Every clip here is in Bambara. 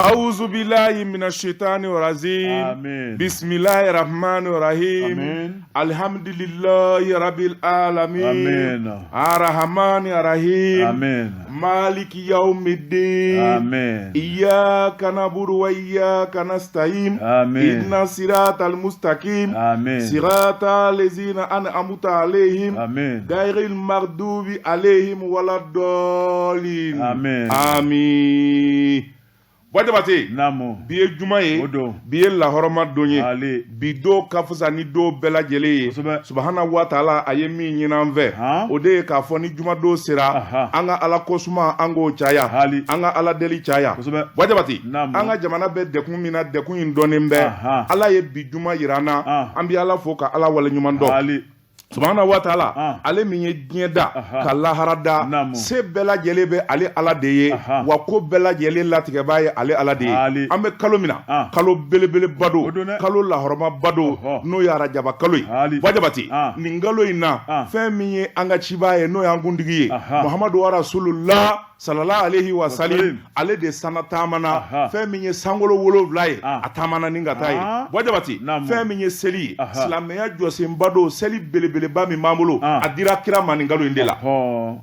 Awuzu bilahi mina sitani rajim. Amin. Bisimilahi rahmani rahim. Amin. Alhamdulilahi rabil alamin. Amin. Arahamani rahim. Amin. Maliki yawmiddin. Amin. Iyyaka na'budu wa iyyaka nasta'in. Amin. Ihdina siratal mustaqim. Amin. Siratal lezina an'amta alayhim. Amin. Gairil maghdubi alayhim waladdallin. Amin. Amin. Buwa Jabate. Naamu. Bi ye juma ye. O don. Bi ye lahɔrɔma don ye. Ale. Bi don ka fisa ni don bɛɛ lajɛlen ye. Kosɛbɛ. Subahana wa taala a ye min ɲini an fɛ. Han. O de ye k'a fɔ ni juma don sera. Aha. An ka Ala kosuma an k'o caya. Hali. An ka Ala deli caya. Kosɛbɛ. Buwa Jabate. Naamu. An ka jamana bɛ degun min na degun in dɔnnen bɛ. Aha. Ala ye bi juma jira an na. Ah. An bɛ Ala fo ka Ala waleɲuman dɔn. Hali. Subahana wa taala Ah. ale min ye diɲɛ da Aha. ka lahara da Naamu. se bɛɛ lajɛlen bɛ ale ala de ye Aha. wa ko bɛɛ lajɛlen latigɛbaa ye ale ala de ye Ali. an bɛ kalo min na Ah. kalo belebeleba O don don dɛ. kalo lahɔrɔmaba don Ɔhɔ. n'o ye arajaba kalo ye Ali. Buwa Jabate Ah. nin kalo in na Ah. fɛn min ye an ka cibaa ye n'o y'an kuntigi ye Aha. Muhamadu wa rasulula salala alehi wa salim Wasalim. ale de sanna taamana Aha. fɛn min ye sankolo 7 ye Ah. a taamana ni ka taa ye Ah. Buwa Jabate Naamu. fɛn min ye seli ye Aha. silamɛya jɔsenba don seli belebeleba min b'an bolo Ah. a dira kira ma nin kalo in de la Ɔhɔ.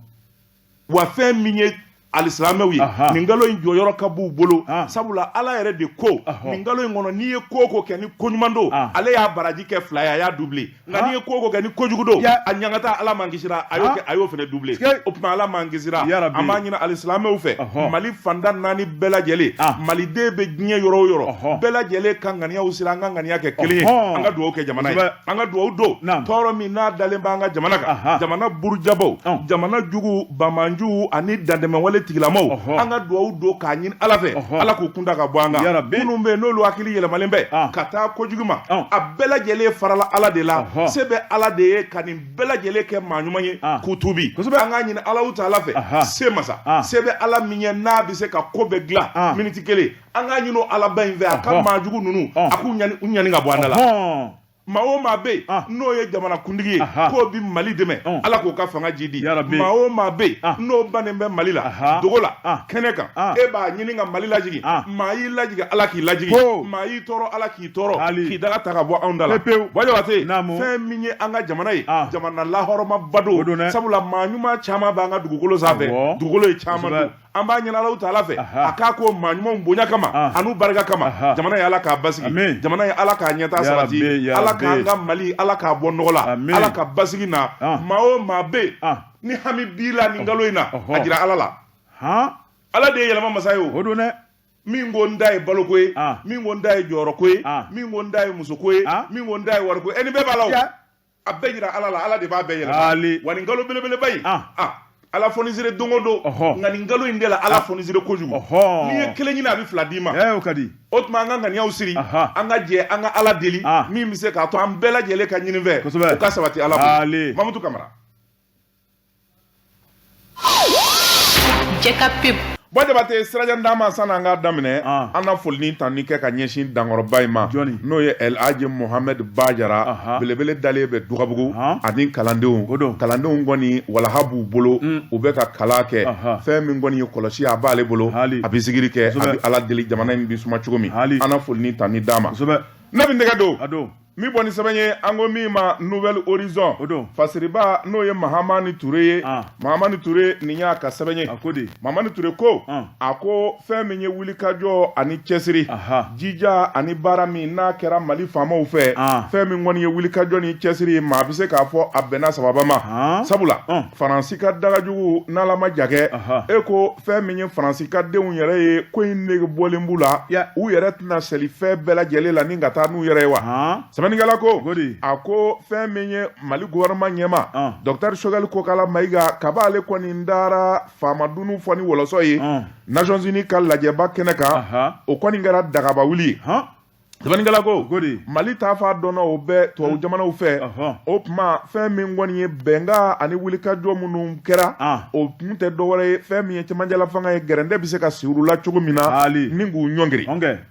wa fɛn min ye alisilamɛw ye Aha. nin kalo in jɔyɔrɔ ka b'u bolo Ah. sabula ala yɛrɛ de ko Ɔhɔ. nin kalo in kɔnɔ n'i ye ko o ko kɛ ni ko ɲuman don Ah. ale y'a baraji kɛ 2 ye a y'a doubler nka Ah. n'i ye ko o ko kɛ ni kojugu don Ya. a ɲangata ala m'an kisira a y'o Ah. kɛ a y'o fana doubler Sikei. o tuma ala m'an kisira Ya Rabbi. an b'a ɲini alisilamɛw fɛ Ɔhɔ. mali fanda 4 bɛɛ lajɛlen Ah. maliden bɛ diɲɛ yɔrɔ o yɔrɔ Ɔhɔ. bɛɛ lajɛlen ka ŋaniyaw siri an ka ŋaniya kɛ kelen ye Ɔhɔ. an ka dugawu kɛ jamana ye Kosɛbɛ. an ka dugawu don Naam. tɔɔrɔ min n'a dalen b'an ka jamana kan Aha. jamana burujabaw Ɔn. jamana jugu bamanjuw ani dantɛmɛwale tigilamaw Ɔhɔ. an ka dugawu don k'a ɲini ala fɛ Ɔhɔ. ala k'u kunda ka bɔ an kan Ya Rabbi. minnu bɛ yen n'olu hakili yɛlɛmalen bɛ Ah. ka taa kojugu ma Ɔn. a bɛɛ lajɛlen farala ala de la Ɔhɔ. se bɛ ala de ye ka nin bɛɛ lajɛlen kɛ maa ɲuman ye Ah. k'u tuubi Kosɛbɛ. an k'a ɲini Alahu taala fɛ Aha. se masa Ah. se bɛ ala min ye n'a bɛ se ka ko bɛɛ dilan Ah. miniti kelen an k'a ɲini o alaba in fɛ a ka Ɔhɔ. maa jugu ninnu Ɔn. a k'u ɲani u ɲani ka bɔ an da la Ɔhɔn. maa o maa bɛ yen Ah. n'o ye jamana kuntigi ye Aha. k'o bɛ mali dɛmɛ Ɔn. ala k'o ka fanga jidi Ya Rabbi. maa o maa bɛ yen Ah. n'o bannen bɛ mali la Aha. dogo la Ah. kɛnɛ kan Ah. e b'a ɲini ka mali lajigin Ah. maa y'i lajigin ala k'i lajigin Ho. maa y'i tɔɔrɔ ala k'i tɔɔrɔ Ali. k'i daga ta ka bɔ anw da la Pepewu. Buwa Jabate Naamu. fɛn min ye an ka jamana ye Ah. jamana lahɔrɔmaba O don don dɛ. sabula maa ɲuman caman b'an ka dugukolo sanfɛ Awɔ. dugukolo ye caman Kosɛbɛ. don an b'a ɲini Alahu taala fɛ Aha. a k'a ko maa ɲumanw bonya kama Ah. an'u barika kama Aha. jamana ye ala k'a basigi Amin. jamana ye ala k'a ɲɛtaa Ya sabati Rabbi, ya ala Rabbi. k'an ka mali ala k'a bɔ nɔgɔ la Amin. ala ka basigi na Ah. maa o maa bɛ yen Ah. ni hami b'i la nin kalo in na Ɔhɔ. a jira ala la Han. ala de ye yɛlɛma masa ye o O don dɛ. min ko n da ye baloko ye Ah. min ko n da ye jɔyɔrɔko ye Ah. min ko n da ye musoko ye Ah. min ko n da ye wariko ye e ni bɛɛ b'a la o Ya. a bɛɛ jira ala la ala de b'a bɛɛ yɛlɛma Ali. wa nin kalo belebeleba in Ah. ah ala fɔnisire don o don Ɔhɔ. nka nin kalo in de la ala fɔnisire kojugu Ɔhɔ. n'i ye kelen ɲini a bɛ 2 d'i ma Ɛ o ka di. o tuma an ka ŋaniyaw siri Aha. an ka jɛ an ka ala deli Ah. min bɛ se k'a to an bɛɛ lajɛlen ka ɲini fɛ Kosɛbɛ. o ka sabati ala bolo Ali. Mamutu Kamara Jɛ ka pub. Buwa Jabate sirajan d'an ma sani an k'a daminɛ Ah. an na foli ni tanuni kɛ ka ɲɛsin dankɔrɔba in ma Jɔnni? n'o ye El Hadji Mohamed Bajara Aha. belebele dalen bɛ Dugabugu Han. ani kalandenw O don. kalandenw kɔni walaha b'u bolo u bɛ ka kalan kɛ Aha. fɛn min kɔni ye kɔlɔsi a b'ale bolo Hali. a bɛ zikiri kɛ a Kosɛbɛ. bɛ ala deli jamana in bɛ suma cogo min Hali. an na foli ni tanuni d'a ma Kosɛbɛ. ne bɛ nɛgɛ don A don. min bɔ ni sɛbɛn ye an ko min ma Nouvel Horizon O don. Fasiriba n'o ye Mahamani Ture ye Ah. Mahamani Ture nin y'a ka sɛbɛn ye A ko di. Mahamani Ture ko Ah. a ko fɛn min ye wulikajɔ ani cɛsiri Aha. jija ani baara min n'a kɛra Mali faamaw fɛ Ah. fɛn min kɔni ye wulikajɔ ni cɛsiri ye maa bɛ se k'a fɔ a bɛnna sababa ma Ah. sabula Ah. Faransi ka dagajugu n'Ala ma ja kɛ Aha. e ko fɛn min ye Faransi ka denw yɛrɛ ye ko in nege bɔlen b'u la Ya. u yɛrɛ tɛna seli fɛn bɛɛ lajɛlen la ni ka taa n'u yɛrɛ ye wa Han. sɛbɛnnikɛla ko Ko di? a ko fɛn min ye Mali gouvernement ɲɛma Ah. docteur Choguel Kokala Mayiga kab'ale kɔni dara faamadunu fɔ ni wɔlɔsɔ ye Ah. Nations Unies ka lajɛba kɛnɛ kan Aha. o kɔni kɛra dagaba wuli ye Han. Sɛbɛnnikɛla ko Mali taafa dɔnna o bɛɛ tubabu jamanaw fɛ, o tuma fɛn min kɔni ye bɛnkan ani wulikajɔ minnu kɛra, o kun tɛ dɔwɛrɛ ye fɛn min ye cɛmancɛla fanga ye, gɛrɛntɛ bɛ se ka sigi u la cogo min na ni k'u ɲɔngiri.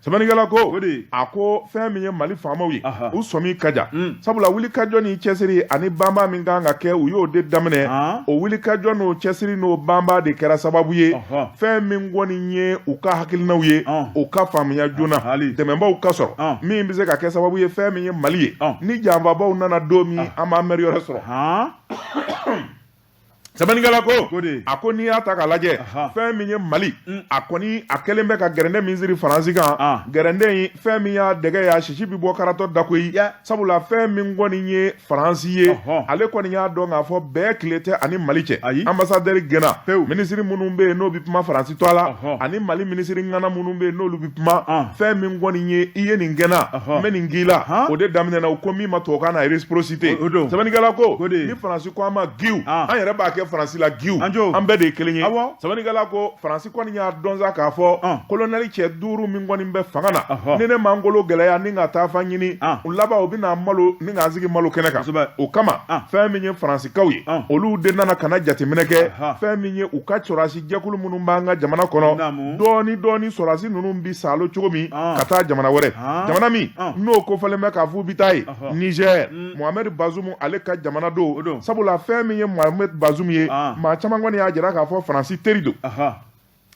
Sɛbɛnnikɛla ko a ko fɛn min ye Mali faamaw ye, u sɔmi ka jan, sabula wulikajɔ ni cɛsiri ani banba min kan ka kɛ, u y'o de daminɛ. O wulikajɔ n'o cɛsiri n'o banba de kɛra sababu ye fɛn min kɔni ye u ka hakilinaw ye, u ka faamuya joona, dɛmɛbaw ka sɔrɔ min bɛ se ka kɛ sababu ye fɛn min ye Mali ye, ni janfabaw nana don min, an b'an mɛri yɔrɔ sɔrɔ. Sɛbɛnnikɛla ko a ko n'i y'a ta k'a lajɛ, fɛn min ye Mali, a kɔni a kɛlen bɛ ka gɛrɛntɛ min siri Faransi kan, gɛrɛntɛ in fɛn min y'a dɛgɛ y'a sisi bɛ bɔ karatɔ da koyi, sabula fɛn min kɔni ye Faransi ye, ale kɔni y'a dɔn k'a fɔ bɛɛ tile tɛ ani Mali cɛ. Ambassadeur gɛnna, minisiri minnu bɛ yen n'o bɛ kuma Faransi tɔgɔ la, ani Mali minisiri ŋana minnu bɛ yen n'olu bɛ kuma, fɛn min kɔni ye i ye nin kɛ n na, n bɛ nin k'i la, o de daminɛna. U ko min ma tubabukan na réciprocité. Sɛbɛnnikɛla ko ni Faransi ko an ma giw, an yɛrɛ b'a kɛ Faransi la giw, an bɛɛ de ye kelen ye. Sɛbɛnnikɛla ko Faransi kɔni y'a dɔn sa k'a fɔ kolonɛli cɛ duuru min kɔni bɛ fanga na, ni ne ma n kolo gɛlɛya ni ka taafa ɲini, u laban u bɛna malo ni k'an sigi malo kɛnɛ kan. O kama fɛn min ye Faransikaw ye, olu de nana ka na jateminɛ kɛ fɛn min ye u ka sɔrɔdasi jɛkulu minnu b'an ka jamana kɔnɔ, dɔɔni dɔɔni sɔrɔdasi ninnu bɛ saalo cogo min ka taa jamana wɛrɛ, jamana min n'o kofɔlen bɛ k'a f'u bɛ taa yen, Niger. Mohamed Bazoum ale ka jamana don, sabula fɛn min ye Mohamed Bazoum ye, maa caman kɔni y'a jira k'a fɔ Faransi teri don.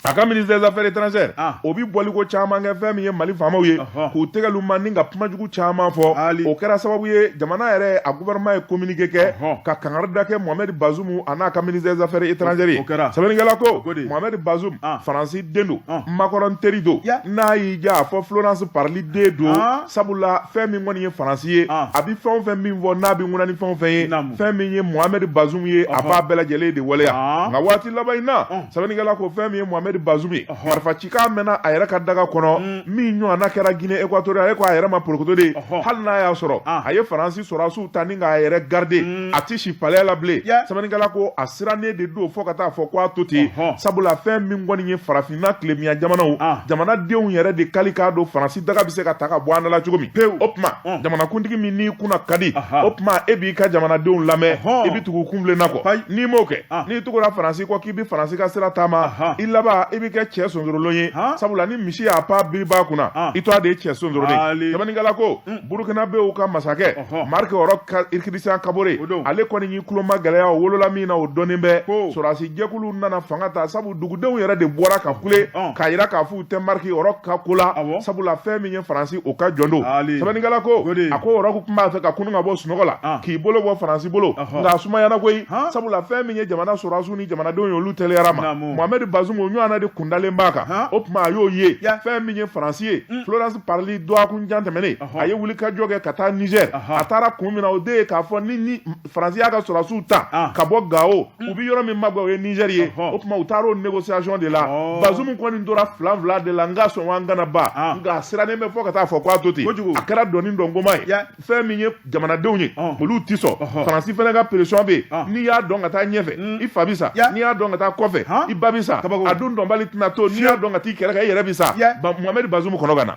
A ka ministre des affaires étrangères, o bi bɔliko caman kɛ fɛn min ye Mali faamaw ye, k'u tɛgɛlu ma ni ka kumajugu caman fɔ. O kɛra sababu ye jamana yɛrɛ a gouvernement ye communiqué kɛ ka kangari da kɛ Mohamed Bazoum a n'a ka ministre des affaires étrangères ye. Sɛbɛnnikɛla ko Mohamed Bazoum Faransi den don, Macron teri don, n'a y'i diya a fɔ Florence Parly den don, sabula fɛn min kɔni ye Faransi ye, a bɛ fɛn o fɛn min fɔ, n'a bɛ ŋuna ni fɛn o fɛn ye, fɛn min ye Mohamed Bazoum ye, a b'a bɛɛ lajɛlen de waleya. Nka waati laban in na, sɛbɛnnikɛla ko fɛn min ye Mohamed Bazoum ye, marifa cikan mɛnna a yɛrɛ ka daga kɔnɔ min ɲɔgɔnna kɛra Guinée équatoriale. Ale ko a yɛrɛ ma porokoto de, hali n'a y'a sɔrɔ a ye Faransi sɔrɔdasiw ta ni k'a yɛrɛ garder, a tɛ si palais la bilen. Sɛbɛnnikɛla ko a sirannen de don fo ka taa fɔ ko a to ten, sabula fɛn min kɔni ye farafinna tilebenya jamanaw, jamanadenw yɛrɛ de kali k'a don Faransi daga bɛ se ka ta ka bɔ an da la cogo min. O tuma jamanakuntigi min n'i kunna ka di, o tuma e b'i ka jamanadenw lamɛn, i bɛ tugu kunbilenna kɔ. N'i m'o kɛ, n'i tugura Faransi kɔ k'i bɛ Faransi ka sira taama, i laban i bɛ kɛ cɛ sonsorolen ye, sabula ni misi y'a pan biriba kunna, i tɔgɔ de ye cɛ sonsorolen. Sɛbɛnnikɛla ko Burukinabew ka masakɛ Marc Roch Christian Kabore, ale kɔni y'i tulo magɛlɛya. O wolola min na, o dɔnnen bɛ. Sɔrɔdasi jɛkulu nana fanga ta, sabu dugudenw yɛrɛ de bɔra ka kule k'a jira k'a fɔ u tɛ Marc Roch ka ko la, sabula fɛn min ye Faransi o ka jɔn don. Sɛbɛnnikɛla ko a ko Roch tun b'a fɛ ka kunun ka bɔ sunɔgɔ la k'i bolo bɔ Faransi bolo, nka a sumayana koyi, sabula fɛn min ye jamana sɔrɔdasiw ni jamanadenw ye, olu teliyara ma. Mohamed Bazoum o ɲɔgɔnna de kundalen b'a kan. O tuma a y'o ye fɛn min ye Faransi ye, Florence Parly dɔgɔkun jan tɛmɛnen, a ye wulikajɔ kɛ ka taa Niger. A taara kun min na, o de ye k'a fɔ ni Faransi y'a ka sɔrɔdasiw ta ka bɔ Gao, u bɛ yɔrɔ min magɛn, o ye Niger ye. O tuma u taara o négociation de la. Bazoum kɔni tora fila fila de la, n ka sɔn wa n kana ba, nka a sirannen bɛ fo ka taa fɔ k'a to ten. A kɛra dɔnni dɔnkoma ye. Fɛn min ye jamanadenw ye, olu ti sɔn. Faransi fana ka pression bɛ yen. N'i y'a dɔn ka taa ɲɛfɛ, i fa bɛ sa. N'i y'a dɔn ka taa kɔfɛ, i ba bɛ sa. A dun dɔnbali tɛna to. N'i y'a dɔn ka t'i kɛrɛ kan, i yɛrɛ bɛ sa. Mohamed Bazoum kɔnɔ ka na.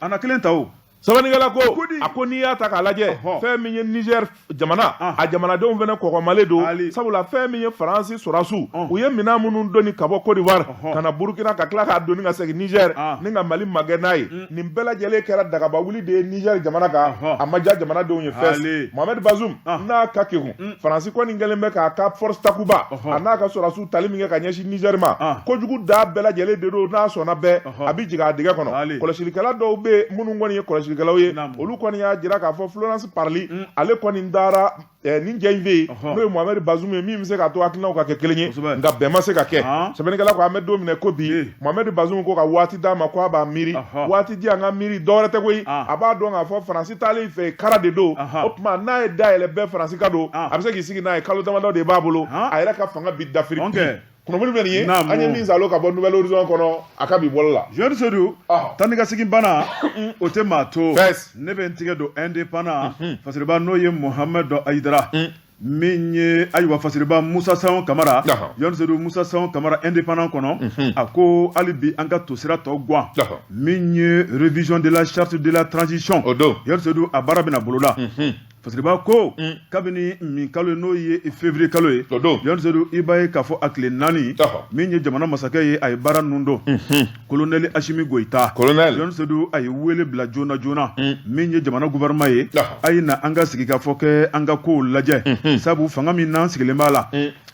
A na kelen ta o. Sɛbɛnnikɛla ko a ko n'i y'a ta k'a lajɛ, fɛn min ye Niger jamana, a jamanadenw fana kɔgɔmalen don, sabula fɛn min ye Faransi sɔrɔdasiw, u ye minɛn minnu doni ka bɔ Côte d'Ivoire ka na Burukina, ka tila k'a doni ka segin Niger ni ka Mali magɛn n'a ye, nin bɛɛ lajɛlen kɛra dagaba wuli de ye Niger jamana kan. A ma diya jamanadenw ye fɛn. Mohamed Bazoum n'a ka kekun, Faransi kɔni kɛlen bɛ k'a ka force Takuba a n'a ka sɔrɔdasiw tali min kɛ ka ɲɛsin Niger ma, kojugu da bɛɛ lajɛlen de don. N'a sɔnna bɛɛ, a bɛ jigin a dingɛ kɔnɔ. Kɔlɔsilikɛla dɔw bɛ yen minnu kɔni ye kɔlɔsilikɛlaw ye, olu kɔni y'a jira k'a fɔ Florence Parly ale kɔni taara nin cɛ in fɛ yen, n'o ye Mohamed Bazoum ye, min bɛ se k'a to hakilinaw ka kɛ kelen ye, nka bɛn ma se ka kɛ. Sɛbɛnnikɛla ko an bɛ don min na ko bi, Mohamed Bazoum ko ka waati d'a ma, ko a b'a miiri. Waati di an ka miiri dɔwɛrɛ tɛ koyi, a b'a dɔn k'a fɔ Faransi taalen fɛ kara de don. O tuma n'a ye da yɛlɛ bɛɛ Faransi ka don, a bɛ se k'i sigi n'a ye kalo damadɔ de b'a bolo, a yɛrɛ ka fanga bi dafiri. Kunnafoni bɛ nin ye an ye min salo ka bɔ Nouvel Horizon kɔnɔ a ka bi bɔlɔ la. Jean Seydou, taa ni ka segin bana, o tɛ maa to. Ne bɛ n tigɛ don Indépendant fasiriba, n'o ye Mohamed Ayidara. Min ye ayiwa fasiriba Musa Sayon Kamara, Jɔn Sedu Musa Sayon Kamara indépendant kɔnɔ, a ko hali bi an ka tosira tɔ gan, min ye révision de la charte de la transition, o don Jɔn Sedu a baara bɛna boloda. Fasiriba ko kabini min kalo n'o ye février kalo ye, o don Jɔn Sedu, i b'a ye k'a fɔ a tile 4, min ye jamana masakɛ ye, a ye baara ninnu don. Colonel Asimi Goyita, colonel Jɔn Sedu, a ye wele bila joona joona min ye jamana gouvernement ye, a ye na an ka sigi ka fɔ kɛ, an ka kow lajɛ, sabu fanga min n'an sigilen b'a la,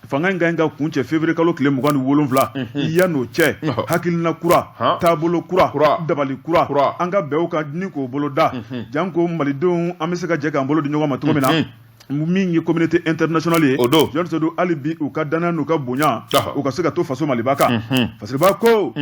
fanga in ka ɲi ka kuncɛ février kalo tile 27. Yan'o cɛ, hakilina kura, taabolo kura, dabali kura, an ka bɛn o kan ni k'o boloda, janko malidenw an bɛ se ka jɛ k'an bolo di ɲɔgɔn ma cogo min na. Min ye communauté internationale ye, o don Jɔn Sedu, hali bi u ka danaya n'u ka bonya, u ka se ka to faso Maliba kan. Fasiriba ko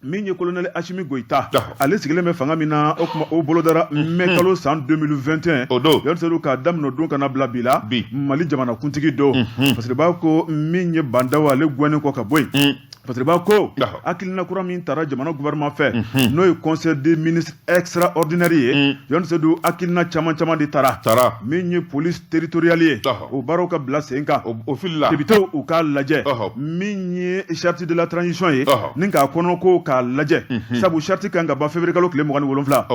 min ye colonel Asimi Goyita, ale sigilen bɛ fanga min na, o tuma o bolodara mai kalo san 2021. O don Jɔn Sedu, k'a daminɛ o don ka na bila bi la, Mali jamanakuntigi don. Fasiriba ko min ye Bah N'Daw, ale gɛnnen kɔ ka bɔ yen, Fasiriba ko hakilina kura min tara jamana gouvernement fɛ, n'o ye conseil des ministres extraordinaire ye, Jɔn Sedu, hakilina caman caman de tara. Min ye police territoriale ye, o baaraw ka bila sen kan, o filila députés u k'a lajɛ. Min ye charte de la transition ye, ni k'a kɔnɔ ko k'a lajɛ, sabu charte kan ka ban février kalo tile 27.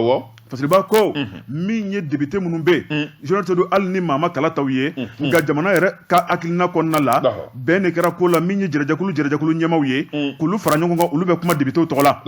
Fasiriba ko min ye député minnu bɛ yen, Jɔn Sedu, hali ni maa ma kala t'aw ye, nka jamana yɛrɛ ka hakilina kɔnɔna la, bɛn de kɛra ko la. Min ye jɛrɛjɛkulu ɲɛmaaw ye, k'olu fara ɲɔgɔn kan, olu bɛ kuma députéw tɔgɔ la.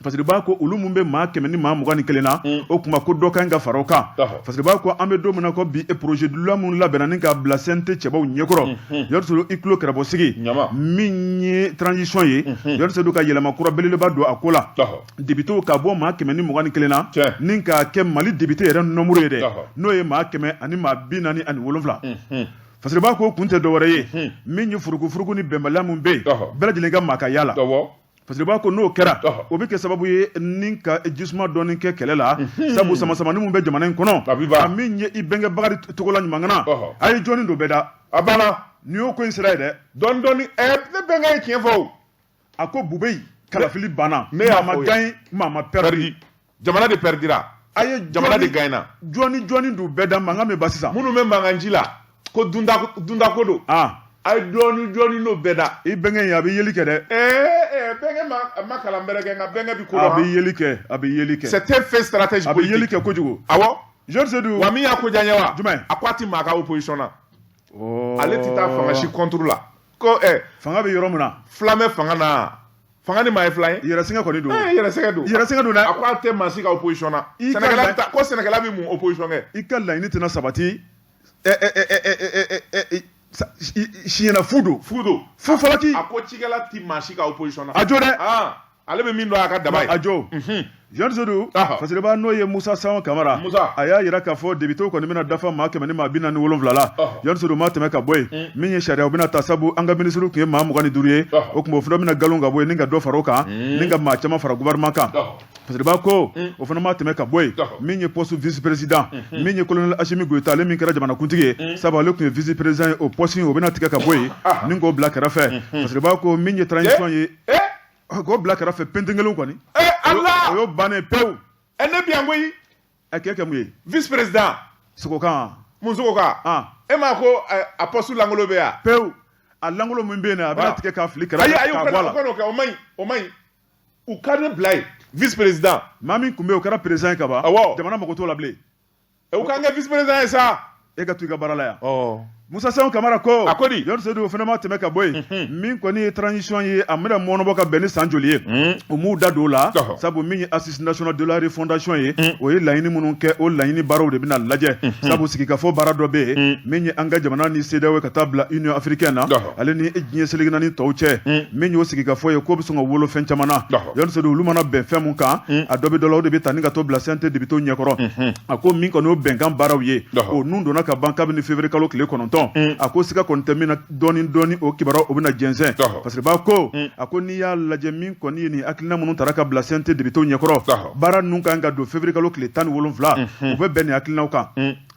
Fasiriba ko olu min bɛ maa 121 na, o tuma ko dɔ ka ɲi ka fara o kan. Fasiriba ko an bɛ don min na ko bi, projet de loi min labɛnna ni k'a bila CNT cɛbaw ɲɛkɔrɔ, Jɔn Sedu, i tulo kɛrɛbɔ sigi, min ye transition ye, Jɔn Sedu, ka yɛlɛma kura belebeleba don a ko la, députéw ka bɔ maa 121 na ni k'a kɛ Mali député yɛrɛ nombre ye dɛ, n'o ye maa 147. Fasiriba ko kun tɛ dɔwɛrɛ ye, min ye furukufuruku ni bɛnbaliya min bɛ yen, bɛɛ lajɛlen ka maa ka y'a la. Fasiriba ko n'o kɛra, o bɛ kɛ sababu ye ni ka jisuma dɔɔni kɛ kɛlɛ la, sabu samasamani min bɛ jamana in kɔnɔ, a min ye i bɛnkɛ Bakari Togola ɲuman, a ye jɔnni don bɛɛ da. A banna. Nin y'o ko in sira ye dɛ. Dɔɔni dɔɔni, ne bɛnkɛ ye tiɲɛ fɔ o. A ko Bubɛyi, kalafili banna. Ne y'a maa ma fɔ ye. gagné, maa ma perdu. Jamana de perdira. A ye jamana de jɔnni gagnera. Jɔnni jɔnni don bɛɛ da, mankan bɛ ban sisan. Minnu bɛ mankan ci la ko dunda ko don, a ye dɔɔni dɔɔni n'o bɛɛ da. I bɛnkɛ in, a bɛ yeli kɛ dɛ. Ɛɛ, bɛnkɛ ma kalan bɛrɛ kɛ, nka bɛnkɛ bi ko A bɛ dɔn. yeli kɛ, a bɛ yeli kɛ. C'est un fait stratège A bɛ yeli politique. kɛ kojugu. Awɔ. Jɔn Sedu. Wa min y'a ko diya n ye wa? Jumɛn? A ko a ti maa ka opposition na. Ale tɛ taa fanga si contre la ko Fanga bɛ yɔrɔ min na. Filan bɛ fanga na, fanga ni maa ye filan ye. Yɛrɛsɛgɛ kɔni don. Yɛrɛ sɛgɛ don. Yɛrɛsɛgɛ don dɛ. A ko a tɛ maa si ka opposition na. I ka Sɛnɛkɛla bɛ taa ko sɛnɛkɛla bɛ mun opposition kɛ? I ka laɲini tɛna sabati ɛ ɛ ɛ ɛ ɛ ɛ ɛ siɲɛna fu don. Fu don. Fu falaki. A ko cikɛla ti maa si ka opposition na. A jo dɛ. Ale bɛ min dɔn a ka daba ye. A jo. Jɔn Sedu, Fasiriba, n'o ye Musa Sayon Kamara, Musa. A y'a jira k'a fɔ députéw kɔni bɛna dafa maa 147 la. Jɔn Sedu ma tɛmɛ ka bɔ yen, min ye sariya, o bɛna ta, sabu an ka minisiriw tun ye maa 25 ye, o tuma o fana bɛna galon ka bɔ yen ni ka dɔ fara o kan, ni ka maa caman fara gouvernement kan. Fasiriba ko o fana ma tɛmɛ ka bɔ yen, min ye poste vice président, min ye colonel Asimi Goyita, ale min kɛra jamanakuntigi ye, sabu ale tun ye vice président ye, o poste in o bɛna tigɛ ka bɔ yen ni k'o bila kɛrɛfɛ. Fasiriba ko min ye transition ye, k'o bila kɛrɛfɛ pentenkelen kɔni. Ala! O y'o bannen pewu. Ne bi yan koyi. Ɛ, k'e kɛ mun ye? Vice président. Sogokan. Mun sogo kan? E m'a ko a poste lankolon bɛ yan. Pewu, a lankolon min bɛ yen a bɛna tigɛ k'a fili kɛrɛfɛ. Ayi ayi, k'a bɔ a la. O kan'o kɛ, o man ɲi, o man ɲi. U ka ne bila yen vice président. Maa min tun bɛ yen, o kɛra président ye ka ban. Awɔ. Jamana mago t'o la bilen. U k'an kɛ vice président ye sa. E ka to i ka baara la yan. Musa Sayon Kamara ko A ko di? Jɔn Sedu, o fana ma tɛmɛ ka bɔ yen, min kɔni ye transition ye, a bɛna mɔnɔbɔ ka bɛn ni san joli ye, u m'u da don o la, sabu min ye assise nationale de la refondation ye, o ye laɲini minnu kɛ, o laɲini baaraw de bɛna lajɛ, sabu sigikafɔ baara dɔ bɛ yen, min ye an ka jamana ni CEDEAO ye ka taa bila Union africaine na, ale ni diɲɛ seleke naani tɔw cɛ. Min y'o sigikafɔ ye, k'o bɛ sɔn ka wolo fɛn caman na. Jɔn Sedu, olu mana bɛn fɛn mun kan, a dɔ bɛ dɔ la, o de bɛ ta ni ka t'o bila CNT député ɲɛkɔrɔ. A ko min kɔni y'o bɛnkan baaraw ye, o nun donna ka ban kabini février kalo tile 9. A ko siga kɔni tɛ min na, dɔɔni dɔɔni o kibaruyaw o bɛna jɛnsɛn. Parce que b'a ko, a ko n'i y'a lajɛ, min kɔni ye nin hakilina minnu tara ka bila CNT député ɲɛkɔrɔ, baara ninnu kan ka don février kalo tile 17, u bɛ bɛn nin hakilinaw kan.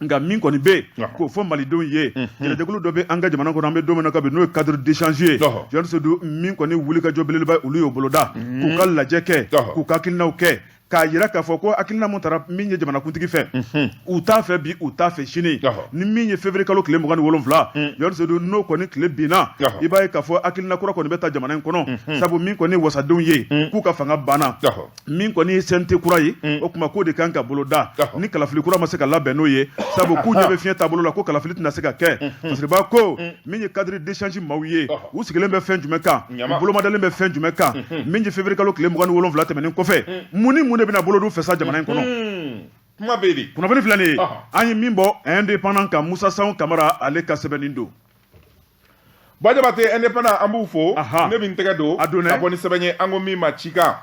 Nka min kɔni bɛ yen k'o fɔ malidenw ye, jɛrɛjɛkulu dɔ bɛ an ka jamana kɔnɔ, an bɛ don min na kabi, n'o ye cadre d'échange ye, Jɔn Sedu, min kɔni wuli ka jɔ belebeleba, olu y'o boloda k'u ka lajɛ kɛ, k'u ka hakilinaw kɛ. K'a jira k'a fɔ ko hakilina mun tara min ye jamanakuntigi fɛ, u t'a fɛ bi, u t'a fɛ sini. Ni min ye février kalo tile 27, Jɔn Sedu, n'o kɔni tile binna, i b'a ye k'a fɔ hakilina kura kɔni bɛ ta jamana in kɔnɔ, sabu min kɔni ye wasadenw ye, k'u ka fanga banna, min kɔni ye CNT kura ye, o tuma k'o de kan ka boloda ni kalafili kura ma se ka labɛn n'o ye, sabu k'u ɲɛ bɛ fiɲɛ taabolo la ko kalafili tɛna se ka kɛ. Fasiriba ko min ye cadre d'échange maaw ye, u sigilen bɛ fɛn jumɛn kan, u bolomadalen bɛ fɛn jumɛn kan? Min ye février kalo tile 27 tɛmɛnen kɔfɛ, mun ni mun de bɛna bolo fɛ sa jamana in kɔnɔ? Kuma bɛ di? Kunnafoni filɛ nin ye, an ye min bɔ Indépendant kan, Musa Sanw Kamara, ale ka sɛbɛnni don. Buwa Jabate, Indépendant, an b'u fo. Ne bɛ n tɛgɛ don a don ka bɔ ni sɛbɛn ye, an ko min ma Cikan.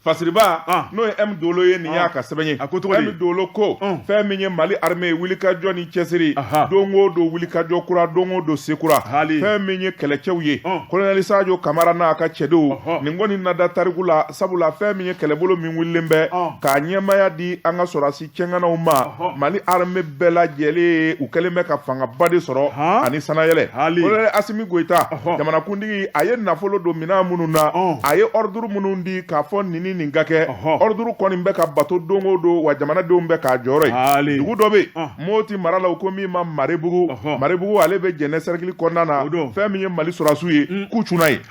Fasiriba, n'o ye M Dolo ye, nin y'a ka sɛbɛn ye. A ko cogo di? M Dolo ko fɛn min ye Mali armée ye, wulikajɔ ni cɛsiri, don o don wulikajɔ kura, don o don se kura. Fɛn min ye kɛlɛcɛw ye, colonel Sadio Kamara n'a ka cɛdenw, nin kɔni na da tariku la, sabula fɛn min ye kɛlɛbolo min wulilen bɛ k'a ɲɛmaaya di an ka sɔrɔdasi cɛŋanaw ma, Mali armée bɛɛ lajɛlen, u kɛlen bɛ ka fangaba de sɔrɔ ani sanayɛlɛ. Colonel Asimi Goyita, jamanakuntigi, a ye nafolo don minɛn minnu na, a ye ordre minnu di k'a fɔ nin ni nin ka kɛ, ordre kɔni bɛ ka bato don o don, wa jamanadenw bɛ k'a jɔyɔrɔ ye. Dugu dɔ bɛ yen Moti mara la, u ko min ma Marebugu. Marebugu, ale bɛ Jɛnɛ cercle kɔnɔna na. Fɛn min ye Mali sɔrɔdasiw ye, k'u cunna yen,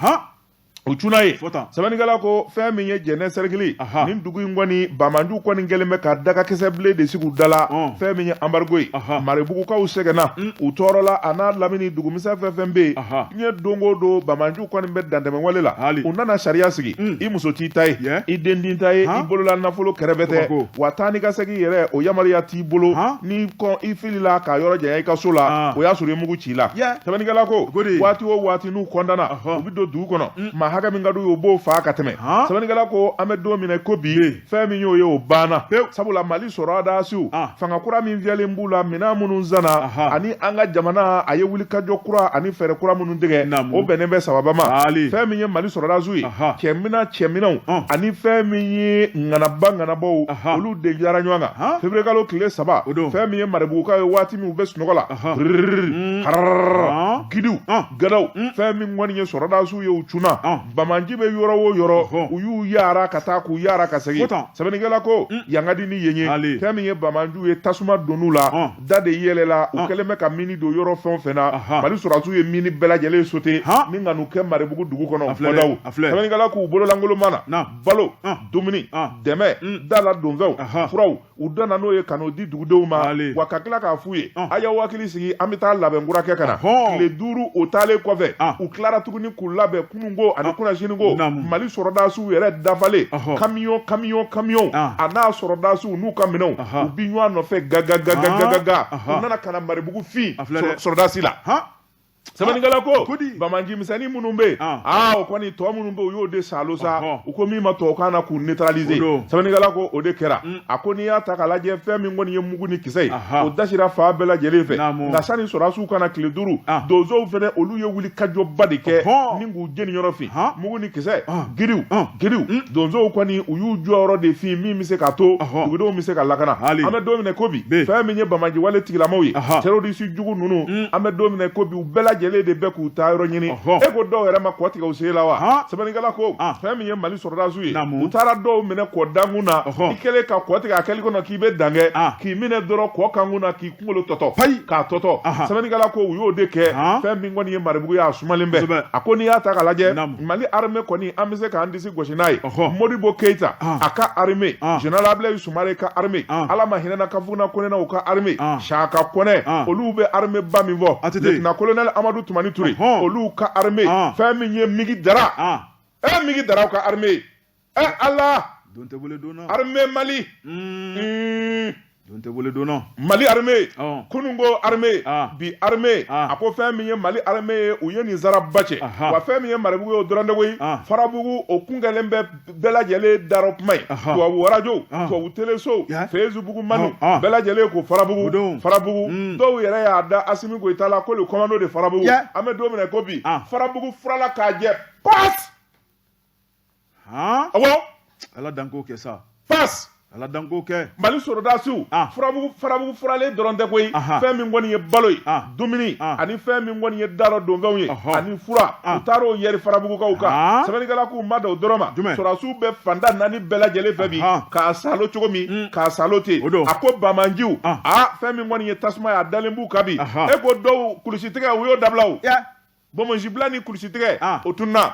u cunna yen. Sɛbɛnnikɛla ko fɛn min ye Jɛnɛ cercle, nin dugu in kɔni, banbaanciw kɔni kɛlen bɛ ka dagakisɛ bilen de sigi u da la. Fɛn min ye embargo ye, Marebugukaw sɛgɛnna, u tɔɔrɔla, a n'a lamini dugumisɛn fɛn fɛn bɛ yen. Diɲɛ don o don, banbaanciw kɔni bɛ dantɛmɛwale la. U nana sariya sigi, i muso t'i ta ye, i den t'i ta ye, i bolola nafolo kɛrɛfɛ tɛ, wa taa ni ka segin yɛrɛ, o yamaruya t'i bolo. N'i kɔn i filila ka yɔrɔ janya i ka so la, o y'a sɔrɔ i mugu ci la. Sɛbɛnnikɛla ko waati o waati n'u kɔntanna, u bɛ don dugu kɔnɔ, maa hakɛ min ka d'u ye, u b'o faa ka tɛmɛ. Sɛbɛnnikɛla ko an bɛ don min na ko bi, fɛn min y'o ye, o banna, sabula Mali sɔrɔdasiw, fanga kura min fiyɛlen b'u la, minɛn minnu sanna, ani an ka jamana a ye wulikajɔ kura ani fɛɛrɛ kura minnu tigɛ, o bɛnnen bɛ sababa ma. Fɛn min ye Mali sɔrɔdasiw ye, cɛminɛn cɛminɛnw ani fɛn min ye ŋanaba ŋanabaw, olu de dara ɲɔgɔn kan février kalo tile 3. Fɛn min ye Marebugukaw ye, waati min u bɛ sunɔgɔ la, gidiw gadaw, fɛn min kɔni ye sɔrɔdasiw ye, u cunna. Banbaanci bɛ yɔrɔ o yɔrɔ, u y'u yaara ka taa, k'u yaara ka segin. Sɛbɛnnikɛla ko yan ka di ni yen ye. Fɛn min ye banbaanciw ye, tasuma donn'u la, da de yɛlɛla. U kɛlen bɛ ka mine don yɔrɔ fɛn o fɛn na, Mali sɔrɔdasiw ye mine bɛɛ lajɛlen sauter ni ka n'u kɛ Marebugu dugu kɔnɔ bɔdaw. Sɛbɛnnikɛla k'u bololankolon ma na balo, dumuni, dɛmɛ, dala donfɛnw, furaw, u nana n'o ye ka n'o di dugudenw ma, wa ka tila k'a f'u ye a y'aw hakili sigi, an bɛ taa labɛn kura kɛ ka na. Tile 5 o taalen kɔfɛ, u tilara tuguni k'u labɛn kununko ani kunnasiniko. Mali sɔrɔdasiw yɛrɛ dafalen, kamiyɔn kamiyɔn kamiyɔn, a n'a sɔrɔdasiw n'u ka minɛnw, u bi ɲɔgɔn nɔfɛ gagagagagaga, u nana ka na Maribugu fin sɔrɔdasi la. Sɛbɛnnikɛla ko banbaanci misɛnnin minnu bɛ yen, aa o kɔni tɔ minnu bɛ yen, u y'o de saalo sa, u ko min ma tubabukan na k'u neutraliser. Sɛbɛnnikɛla ko o de kɛra. A ko n'i y'a ta k'a lajɛ, fɛn min kɔni ye mugu ni kisɛ ye, o dasira fan bɛɛ lajɛlen fɛ. Nka sani sɔrɔdasiw ka na tile 5, donsow fana, olu ye wulikajɔba de kɛ ni k'u jeni yɔrɔ fin, mugu ni kisɛ, giriw giriw. Donsow kɔni, u y'u jɔyɔrɔ de fin min bɛ se k'a to dugudenw bɛ se ka lakana. An bɛ don min na ko bi, fɛn min ye banbaanci wale tigilamaw ye, terroriste jugu ninnu, an bɛ don min na ko bi, u bɛɛ lajɛlen de bɛ k'u taa yɔrɔ ɲini. E ko dɔw yɛrɛ ma kɔ tigɛ u sen la wa? Sɛbɛnnikɛla ko fɛn min ye Mali sɔrɔdasiw ye, u taara dɔw minɛ kɔ dankun na. I kɛlen ka kɔ tigɛ a kɛli kɔnɔ k'i bɛ dan kɛ, k'i minɛ dɔrɔn kɔ kankun na, k'i kunkolo tɔtɔ, payi, k'a tɔtɔ. Sɛbɛnnikɛla ko u y'o de kɛ. Fɛn min kɔni ye Maribugu ye, a sumalen bɛ. A ko n'i y'a ta k'a lajɛ, Mali armée kɔni, an bɛ se k'an disi gosi n'a ye. Modibo Keyita, a ka armée, général Ablaye Sumare ka armée, Ala ma hinɛna Kafuna Kɔnɛ u ka armée, Saka Kɔnɛ, olu bɛ armée ba min fɔ, lieutenant colonel Amadu Tumani Ture, olu ka armée, fɛn min ye Migi Dara, Migi Daraw ka armée, Ala, don tɛ wele don na, armée Mali. Don tɛ wele don na. Mali armée, kununko armée, bi armée. A ko fɛn min ye Mali armée ye, u ye nin saraba cɛ. Wa fɛn min ye Maribugu ye, o dɔrɔn tɛ koyi. Farabugu, o kun kɛlen bɛ bɛɛ lajɛlen darɔ kuma ye. Tubabu arajo, tubabu teleso, Facebook manu, bɛɛ lajɛlen ko Farabugu, Farabugu. Dɔw yɛrɛ y'a da Asimi Goyita la ko le commando de Farabugu. An bɛ don min na ko bi, Farabugu furala k'a jɛ pas. Awɔ. Ala dan k'o kɛ sa. Pas. Ala danko kɛ Mali sɔrɔdasiw furamugu faramugu furalen dɔrɔn tɛ koyi fɛn min kɔni ye balo ye dumuni ani fɛn min kɔni ye darɔ donfɛnw ye ani fura u taar'o yɛri farabugukaw kan sɛbɛnnikɛla k'u ma dan o dɔrɔn ma sɔrɔdasiw bɛ fanda naani bɛɛ lajɛlen fɛ bi k'a salo cogo min k'a salo ten a ko banbaanciw aa fɛn min kɔni ye tasuma ye a dalen b'u kan bi e ko dɔw kulusitigɛ u y'o dabila o bonbonsibila ni kulusitigɛ o tununna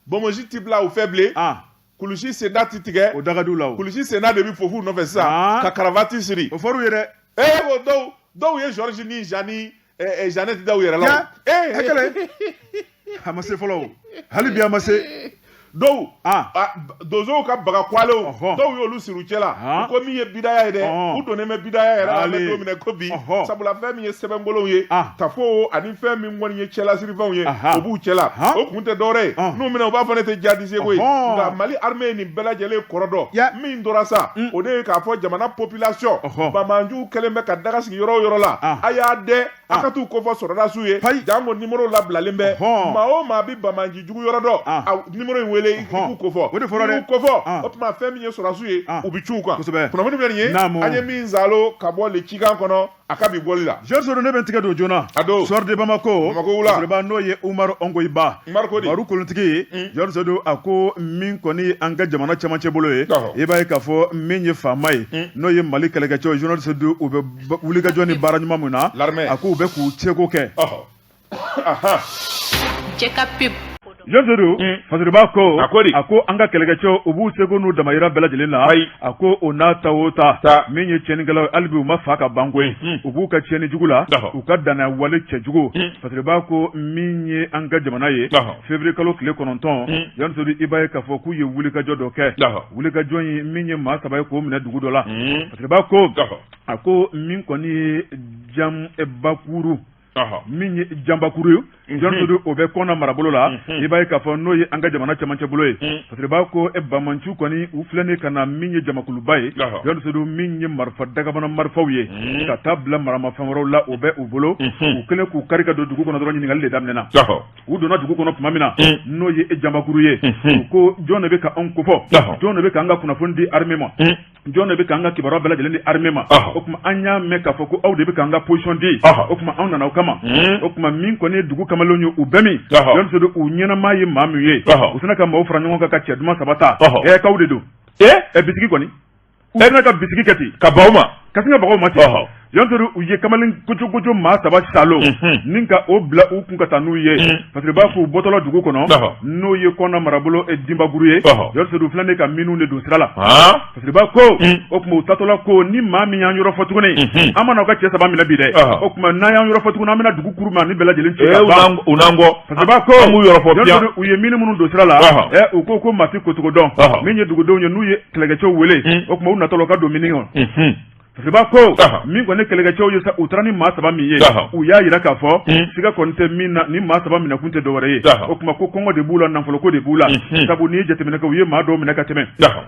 bonbonsi ti bila u fɛ bilen kulusi senda ti tigɛ o daga la kulusi senda de bɛ fof'u nɔfɛ sisan ka karavati siri o fɔr'u ye dɛ e ko dɔw dɔw ye Georges ni Jean ni Jeannette da u yɛrɛ la e a ma se fɔlɔ hali bi a ma se dɔw donsow ka baga kwalenw dɔw y'olu siri u cɛ la u ko min ye bidaya ye dɛ u donnen bɛ bidaya yɛrɛ la an bɛ don min na ko bi sabula fɛn min ye sɛbɛnkolonw ye tafo ani fɛn min kɔni ye cɛlasirifɛnw ye o b'u cɛ la o kun tɛ dɔwɛrɛ ye n'u minɛ u b'a fɔ ne tɛ jihadiste ye koyi nka Mali armée ye nin bɛɛ lajɛlen kɔrɔ dɔn min tora sa o de ye k'a fɔ jamana population banbaanciw kɛlen bɛ ka daga sigi yɔrɔ o yɔrɔ la a y'a dɛn a ka t'u kofɔ sɔrɔdasiw ye janko nimoro labilalen bɛ maa o maa bɛ banbaanci jugu yɔrɔ dɔn a nimoro in wele i k'u kofɔ o de fɔra dɛ kofɔ o tuma fɛn min ye sɔrɔdasiw ye u bɛ cun u kan kunnafoni filɛ nin ye an ye min zalo ka bɔ le cikan kɔnɔ a ka bi bɔli la Georges ne bɛ n tigɛ don joona a don Soir de Bamako Bamako wula Fasiriba n'o ye Umaru Ongoyiba Umaru ko di Baru kolontigi ye Georges Seydou a ko min kɔni ye an ka jamana cɛmancɛ bolo ye i b'a ye k'a fɔ min ye faama ye n'o ye Mali kɛlɛkɛcɛw ye Georges Seydou u bɛ wulikajɔ ni baara ɲuman min na L'armée a ko u bɛ k'u seko kɛ Cɛ ka pub Georges Seydou Fasiriba ko A ko di? a ko an ka kɛlɛkɛcɛw u b'u seko n'u damayira bɛɛ lajɛlen na Ayi. a ko o n'a ta o ta Ta. min ye tiɲɛnikɛlaw ye hali bi u ma fa ka ban koyi u b'u ka tiɲɛni jugu la Ɔhɔ. u ka danaya wale cɛjugu Fasiriba ko min ye an ka jamana ye Ɔhɔ. février kalo tile 9 Georges Seydou i b'a ye k'a fɔ k'u ye wulikajɔ dɔ kɛ Ɔhɔ. wulikajɔ in min ye maa 3 ye k'o minɛ dugu dɔ la Fasiriba ko Ɔhɔ. a ko min kɔni ye Janbakuru min ye Janbakuru ye Georges Seydou o bɛ Kɔna marabolo la i b'a ye k'a fɔ n'o ye an ka jamana cɛmancɛ bolo ye Fasiriba ko banbaanciw kɔni u filɛ nin ka na min ye jamakuluba ye Georges Seydou min ye marifa dagabana marifaw ye ka taa bila maramafɛn wɛrɛw la o bɛ u bolo u kɛlen k'u kari ka don dugu kɔnɔ dɔrɔn ɲininkali de daminɛna u donna dugu kɔnɔ tuma min na n'o ye Janbakuru ye u ko jɔn de bɛ ka anw kofɔ jɔn de bɛ k'an ka kunnafoni di armée ma jɔn de bɛ k'an ka kibaruya bɛɛ lajɛlen di armée ma o tuma an y'a mɛn k'a fɔ ko aw de bɛ k'an ka position di o tuma anw nana o kama o tuma min kɔni ye dugu kamalenw ye u bɛ min Georges Seydou u ɲɛnama ye maa min ye u sina ka maaw fara ɲɔgɔn kan ka cɛ duman 3 ta ɛ k'aw de don ɛ bisigi kɔni u sina ka bisigi kɛ ten ka ban u ma ka sin ka baga u ma ten Georges Seydou u ye kamalen kocokoco maa 3 salo ni ka o bila u kun ka taa n'u ye Fasiriba k'u bɔtɔla dugu kɔnɔ n'o ye Kɔna marabolo Dinbakuru ye Georges Seydou filɛ nin ka miniw de don sira la Fasiriba ko o tuma u taatɔla ko ni maa min y'an yɔrɔ fɔ tuguni an mana aw ka cɛ 3 minɛ bi dɛ o tuma n'an y'an yɔrɔ fɔ tuguni an bɛna dugu kuru maa ni bɛɛ lajɛlen ci ka ban u n'an kɔ Fasiriba ko an b'u yɔrɔ fɔ Georges Seydou u ye mini minnu don sira la u ko ko maa tɛ kocogo dɔn min ye dugudenw ye n'u ye kɛlɛkɛcɛw wele o tuma u natɔla ka don mini kɔnɔ Fasiriba ko min kɔni kɛlɛkɛcɛw ye sa u taara ni maa 3 min ye u y'a jira k'a fɔ siga kɔni tɛ min na ni maa 3 minɛkun tɛ dɔwɛrɛ ye o tuma ko kɔngɔ de b'u la nafoloko de b'u la sabu n'i ye jateminɛ kɛ u ye maa dɔw minɛ ka tɛmɛ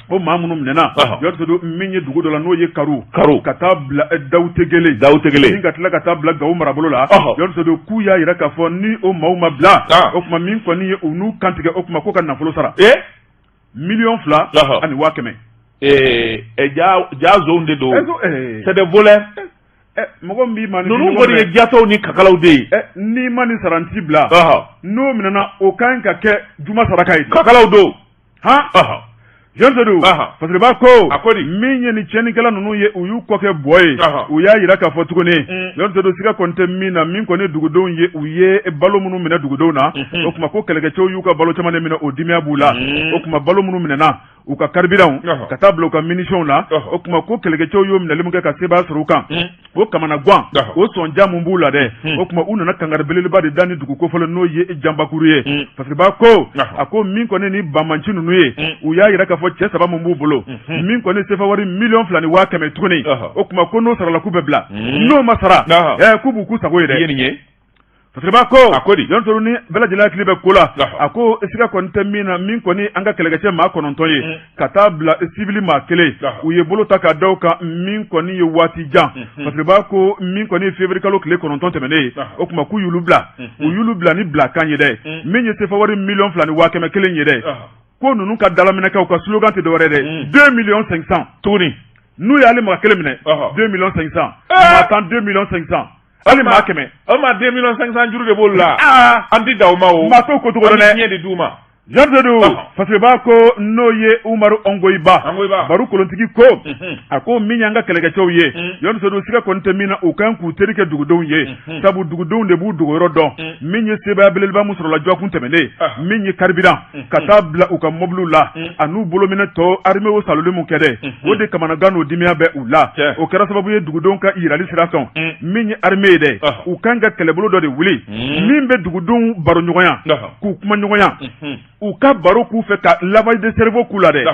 o maa minnu minɛna Georges Seydou min ye dugu dɔ la n'o ye Karu Karu ka taa bila Dawutegele Dawutegele ni ka tila ka taa bila Gawo marabolo la Georges Seydou k'u y'a jira k'a fɔ ni o maaw ma bila o tuma min kɔni ye u n'u kantigɛ o tuma ko ka nafolo sara miliyɔn 2 ani 100 000. Ja zonw de don c'est des voleurs mɔgɔ min b'i ma ninnu kɔni ye jatɔw ni kakalaw de ye n'i ma nin sara n t'i bila n'o minɛna o ka kan ka kɛ juma saraka ye kakalaw don han Georges Seydou Fasiriba ko a ko di min ye ni tiɲɛnikɛla ninnu ye u y'u kɔ kɛ bɔ ye u y'a jira k'a fɔ tuguni Georges Seydou siga kɔni tɛ min na min kɔni dugudenw ye u ye balo minnu minɛ dugudenw na o tuma ko kɛlɛkɛcɛw y'u ka balo caman de minɛ o dimiya b'u la o tuma balo minnu minɛna u ka carburant ka taa bila u ka munitions na o tuma ko kɛlɛkɛcɛw y'o minɛli min kɛ ka sebaaya sɔrɔ u kan o kamanagan o sɔnja mun b'u la dɛ o tuma u nana kangari belebeleba de da ni dugu kofɔlen n'o ye Janbakuru ye Fasiriba ko a ko min kɔni ni banbanci ninnu ye u y'a jira k'a fɔ cɛ 3 min b'u bolo min kɔni sefa wari miliyɔn 2 ni 100 000 tuguni o tuma ko n'o sarala k'u bɛ bila n'o ma sara k'u b'u k'u sago ye dɛ Fasiriba ko a ko di Georges Seydou ni bɛɛ lajɛlen hakili bɛ ko la a ko siga kɔni tɛ min na min kɔni an ka kɛlɛkɛcɛ maa 9 ye ka taa bila civil maa 1 u ye bolo ta ka da u kan min kɔni ye waati jan Fasiriba ko min kɔni ye février kalo tile 9 tɛmɛnen ye o tuma k'u y'olu bila u y'olu bila ni bilakan ye dɛ min ye sefa wari miliyɔn 2 ni 100 000 kelen ye dɛ. Ko ninnu ka dalaminɛkɛw ka slogan tɛ dɔwɛrɛ dɛ, 2 millions 500. Tuguni. N'u y'ale maa kelen minɛ, 2 millions 500, maa 10, 2 millions 500, hali maa 100. O ma, 2 millions 500 juru de b'olu la. An ti da o ma o. Maa t'o ko cogo dɔn dɛ. An bɛ diɲɛ de d'u ma. Jean Seydou Fasiriba ko n'o ye Umaru Ongoyiba, Baru kolontigi ko, a ko min y'an ka kɛlɛkɛcɛw ye, Jean Seydou, siga kɔni tɛ min na, u kan k'u teri kɛ dugudenw ye, sabu dugudenw de b'u dogoyɔrɔ dɔn. Min ye sebaaya belebeleba min sɔrɔla dɔgɔkun tɛmɛnen, min ye carburant ka taa bila u ka mɔbiliw la an'u bolominɛ tɔ, armée o saloli mun kɛ dɛ, o de kamanagan n'o dimiya bɛ u la. O kɛra sababu ye dugudenw ka yirali sira kan. Min ye armée ye dɛ, u kan ka kɛlɛbolo dɔ de wuli min bɛ dugudenw baro ɲɔgɔnya, k'u kuma ɲɔgɔnya, u ka baro k'u fɛ, ka lavage de cerveau k'u la dɛ.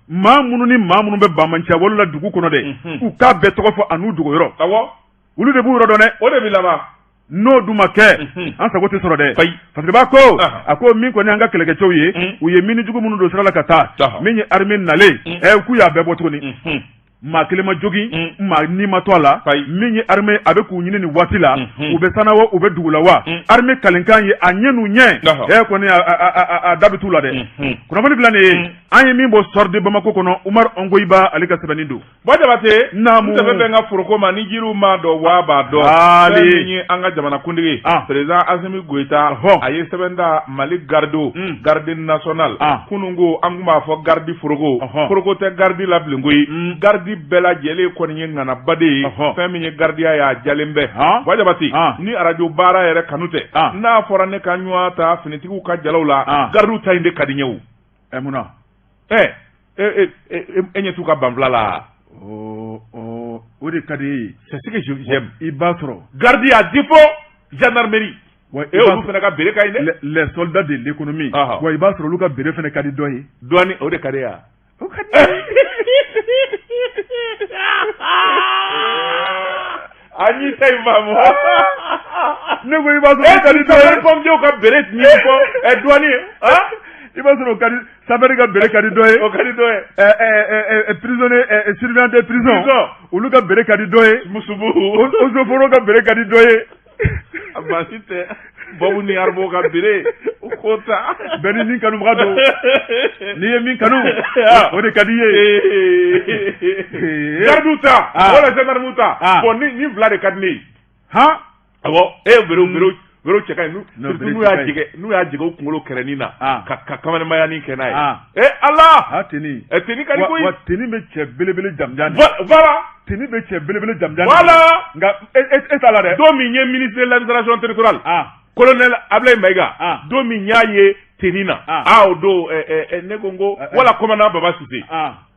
Maa minnu ni maa minnu bɛ banbaanciya wale la dugu kɔnɔ dɛ, u k'a bɛɛ tɔgɔ fɔ an'u dogoyɔrɔ. Olu de b'u yɔrɔ dɔn dɛ. O de bɛ laban. N'o dun ma kɛ, an sago tɛ sɔrɔ dɛ. Fasiriba ko, a ko min kɔni an ka kɛlɛkɛcɛw ye, u ye mine jugu minnu don sira la ka taa, min ye armée nalen, k'u y'a bɛɛ bɔ tuguni, maa kelen ma jogin, maa ni ma to a la. Min ye armée, a bɛ k'u ɲini nin waati la, u bɛ sanna wa, u bɛ dugu la wa, armée kalenkan ye a ɲɛ n'u ɲɛ kɔni a da bɛ t'u la dɛ. Kunnafoni filɛ nin ye, an ye min bɔ Soir de Bamako kɔnɔ, Umaru Ongoyiba ale ka sɛbɛnni don. Bɔ Jabate. Naamu. N tɛ fɛn ka foroko ma ni jiriw m'a dɔn waa b'a dɔn. Fɛn min ye an ka jamanakuntigi président Asimi Goyita, a ye sɛbɛn da Mali gardew, garde nationale. Kunun ko an tun b'a fɔ garde foroko, foroko tɛ garde la bilen koyi. Garde bɛɛ lajɛlen kɔni ye ŋanaba de ye. Fɛn min ye gardiya ye, a jalen bɛ. Bɔ Jabate, ni arajo baara yɛrɛ kanu tɛ, n'a fɔra ne ka ɲɔgɔn ta finitigiw ka jalaw la, gardiw ta in de ka di n ye o. Ɛ, mun na? Ɛ, e ɲɛ t'u ka banfula la? O de ka di e ye. C'est ce que j'aime. I b'a sɔrɔ. Garde à défaut, gendarmerie. Wa e olu fana ka bere ka ɲi dɛ. Les soldats de l'économie. Wa i b'a sɔrɔ olu ka bere fana ka di dɔ ye. Dɔɔni, o de ka di ya. O ka di. An y'i ta in faamu. Ne ko i b'a sɔrɔ o ka di dɔ ye. Sapeur pompier ka bere ɲini fɔ ɛ douane ye. I b'a sɔrɔ o ka di, sapeur ka bere ka di dɔ ye. O ka di dɔ ye. Prisonnier, surveillant de prison, olu ka bere ka di dɔ ye. Musubu. Eaux et forêts ka bere ka di dɔ ye. Baasi tɛ. Babu ni Arbo ka bere u k'o ta. Bɛɛ ni min kanubaga don. N'i ye min kanu, o de ka di i ye. Gardiw ta wala gendarmew ta. Bon, ni fila de ka di ne ye. Han. Awɔ, e berew berew berew cɛ ka ɲi, surtout n'u y'a jigin, n'u y'a jigin u kunkolo kɛrɛnin na, ka kamalenmayani kɛ n'a ye. E Ala. A tenue. Ɛ, tenue ka di koyi. Wa tenue bɛ cɛ belebele jamujan de. Voilà. Tenue bɛ cɛ belebele jamujan. Voilà. Nka e t'a la dɛ. Don min ye ministre de l'administration territoriale, colonel Ablaye Maïga, don min y'a ye tenue na, o don ne ko n ko wala commandant Baba Cissé.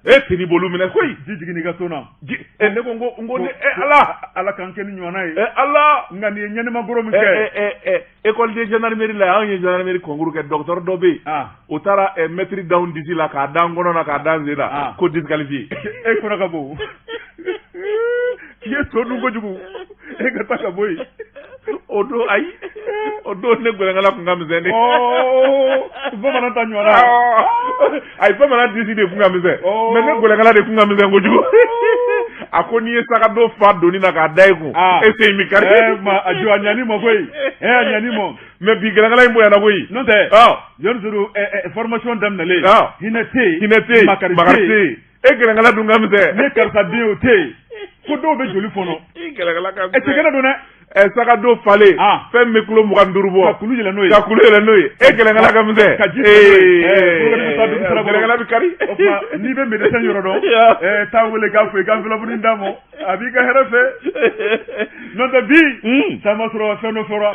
E, tenue b'olu minɛ koyi. Ji jigin i ka so na. Ne ko n ko ne Ala. Ala k'an kɛ ni ɲɔgɔnna ye. Ala. Nka nin ye ɲɛnɛma min kɛ. École de gendarmerie la, anw ye gendarmerie concours kɛ, docteur dɔ bɛ yen, o taara mètre d'anw disi la k'a d'an kɔnɔ na, k'a d'an sen na, ko disqualifié. E kɔnɔ ka bon. K'i ye to dun kojugu, e ka taa ka bɔ yen. O don, ayi, o don ne gɛlɛnkala tun ka misɛn de. Bamanan ta ɲɔgɔnna. Ayi, bamanan disi de tun ka misɛn, mais ne gɛlɛnkala de tun ka misɛn kojugu. A ko n'i ye sac à dos fa doni na k'a da i kun, e sen bɛ kari. Ma a jɔ, a ɲani ma koyi, a ɲani ma. Mais bi gɛlɛnkala in bonyana koyi. N'o tɛ, Jɔn Seydou, formation daminɛlen, hinɛ tɛ yen, hinɛ tɛ yen, makari tɛ yen. E gɛlɛnkala dun ka misɛn. Ne karisa den, o tɛ yen, ko dɔw bɛ joli fɔnɔ. I gɛlɛnkala ka misɛn. Cɛ kɛnɛ don dɛ. Sac à dos falen, fɛn bɛ kilo 25 bɔ. Ka kulu yɛlɛ n'o ye. Ka kulu yɛlɛ n'o ye. E gɛlɛnkala ka misɛn. Ka ji. Gɛlɛnkala bɛ kari. O tuma, n'i bɛ médecin yɔrɔ dɔn, taa wele k'a fɔ i ka enveloppe d'a ma, a b'i ka hɛrɛ fɛ. N'o tɛ bi, san ma sɔrɔ fɛn dɔ fɔra.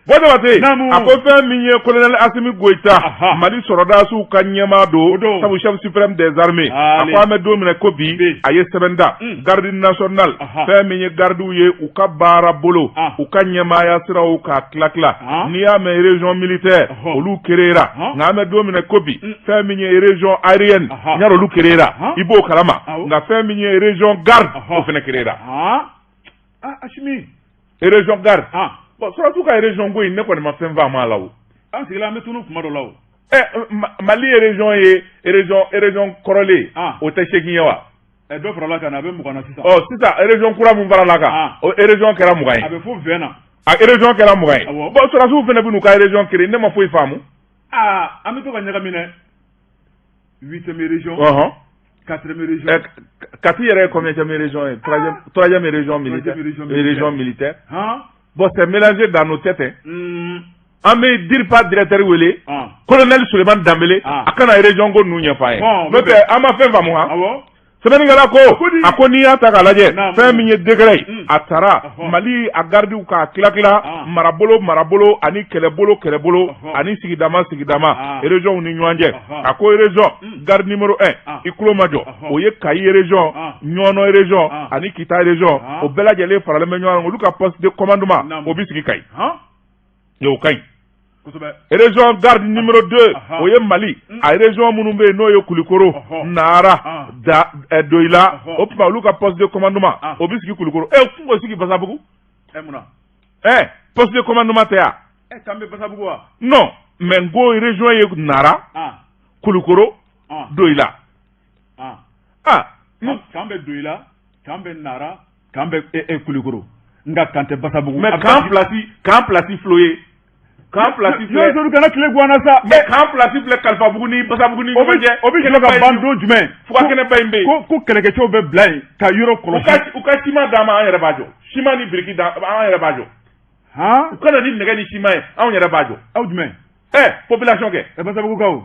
Bɔ Jabate, a ko fɛn min ye colonel Asimi Goyita, Mali sɔrɔdasiw ka ɲɛmaa don, sabu chef suprême des armées, a ko an bɛ don min na ko bi, a ye sɛbɛn da garde nationale, fɛn min ye gardiw ye, u ka baara bolo, u ka ɲɛmaaya siraw k'a tila tila. N'i y'a mɛn région militaire, olu créera, nka an bɛ don min na ko bi, fɛn min ye région aérienne, ɲari olu créera, i b'o kalama, nka fɛn min ye région garde, o fana créera. Asimi. Région garde. Bon, surtout ka région ko in, ne kɔni ma fɛn faamu a la o. An sigila, an bɛ tunu kuma dɔ la o. Ɛ, Mali ye région ye, région kɔrɔlen, o tɛ 8 ye wa? Ɛ, dɔ farala kan, a bɛ 20 na sisan. Ɔ, sisan région kura mun farala kan, o région kɛra 20 ye. A bɛ fo 20 na. A région kɛra 20 ye. Bon, sɔrɔdasiw fana bɛ n'u ka région créer, ne ma foyi faamu. Aa, an bɛ to ka ɲagami dɛ. Huitième région, quatrième région. Kati yɛrɛ ye combien région ye? Troisième région militaire. Région militaire. Bon, c'est mélangé dans nos têtes, hein. An bɛ DIRPA directeur wele, colonel Sulemani Danbele, a kana région ko ninnu ɲɛfɔ an ye, n'o tɛ an ma fɛn faamu. Han, sɛbɛnnikɛla ko, a ko n'i y'a ta k'a lajɛ, fɛn min ye décret ye, a taara Mali a gardiw k'a tila tila marabolo marabolo ani kɛlɛbolo kɛlɛbolo ani sigidama sigidama, région ni ɲɔgɔn cɛ. A ko région garde numéro 1, i tulo ma jɔ, o ye Kayi région, Ɲɔnɔ région ani Kita région. O bɛɛ lajɛlen faralen bɛ ɲɔgɔn kan, olu ka poste de commandement o bɛ sigi Kayi, o ka ɲi. Région garde numéro 2, o ye Mali a région minnu bɛ yen, n'o ye Kulikoro, Nara, da Doyila. O tuma olu ka poste de commandement o bɛ sigi Kulikoro. Ɛ, kun k'o sigi Basabugu. Ɛ, poste de commandement tɛ yan? K'an bɛ Basabugu wa? Non, mais n ko région ye Nara, Kulikoro, Doyila. Ah, k'an bɛ Doyila, k'an bɛ Nara, k'an bɛ Kulikoro, nka kan tɛ Basabugu. Mais camp place filɛ ye, camp place filɛ. Yɔrɔ kana tile guwanna sa. Mais camp place filɛ Kalifabugu ni Basabugu ni ɲɔgɔn cɛ. O bɛ jɔ ka ban don jumɛn? Fugakɛnɛba in bɛ yen. Ko kɛlɛkɛcɛw bɛ bila yen ka yɔrɔ kɔlɔsi. U ka ciment d'an ma, an yɛrɛ b'a jɔ. Ciment ni biriki d'an, an yɛrɛ b'a jɔ. U ka na ni nɛgɛ ni ciment ye, anw yɛrɛ b'a jɔ. Aw jumɛn? Ɛ, population kɛ. Ɛ, Basabugukaw.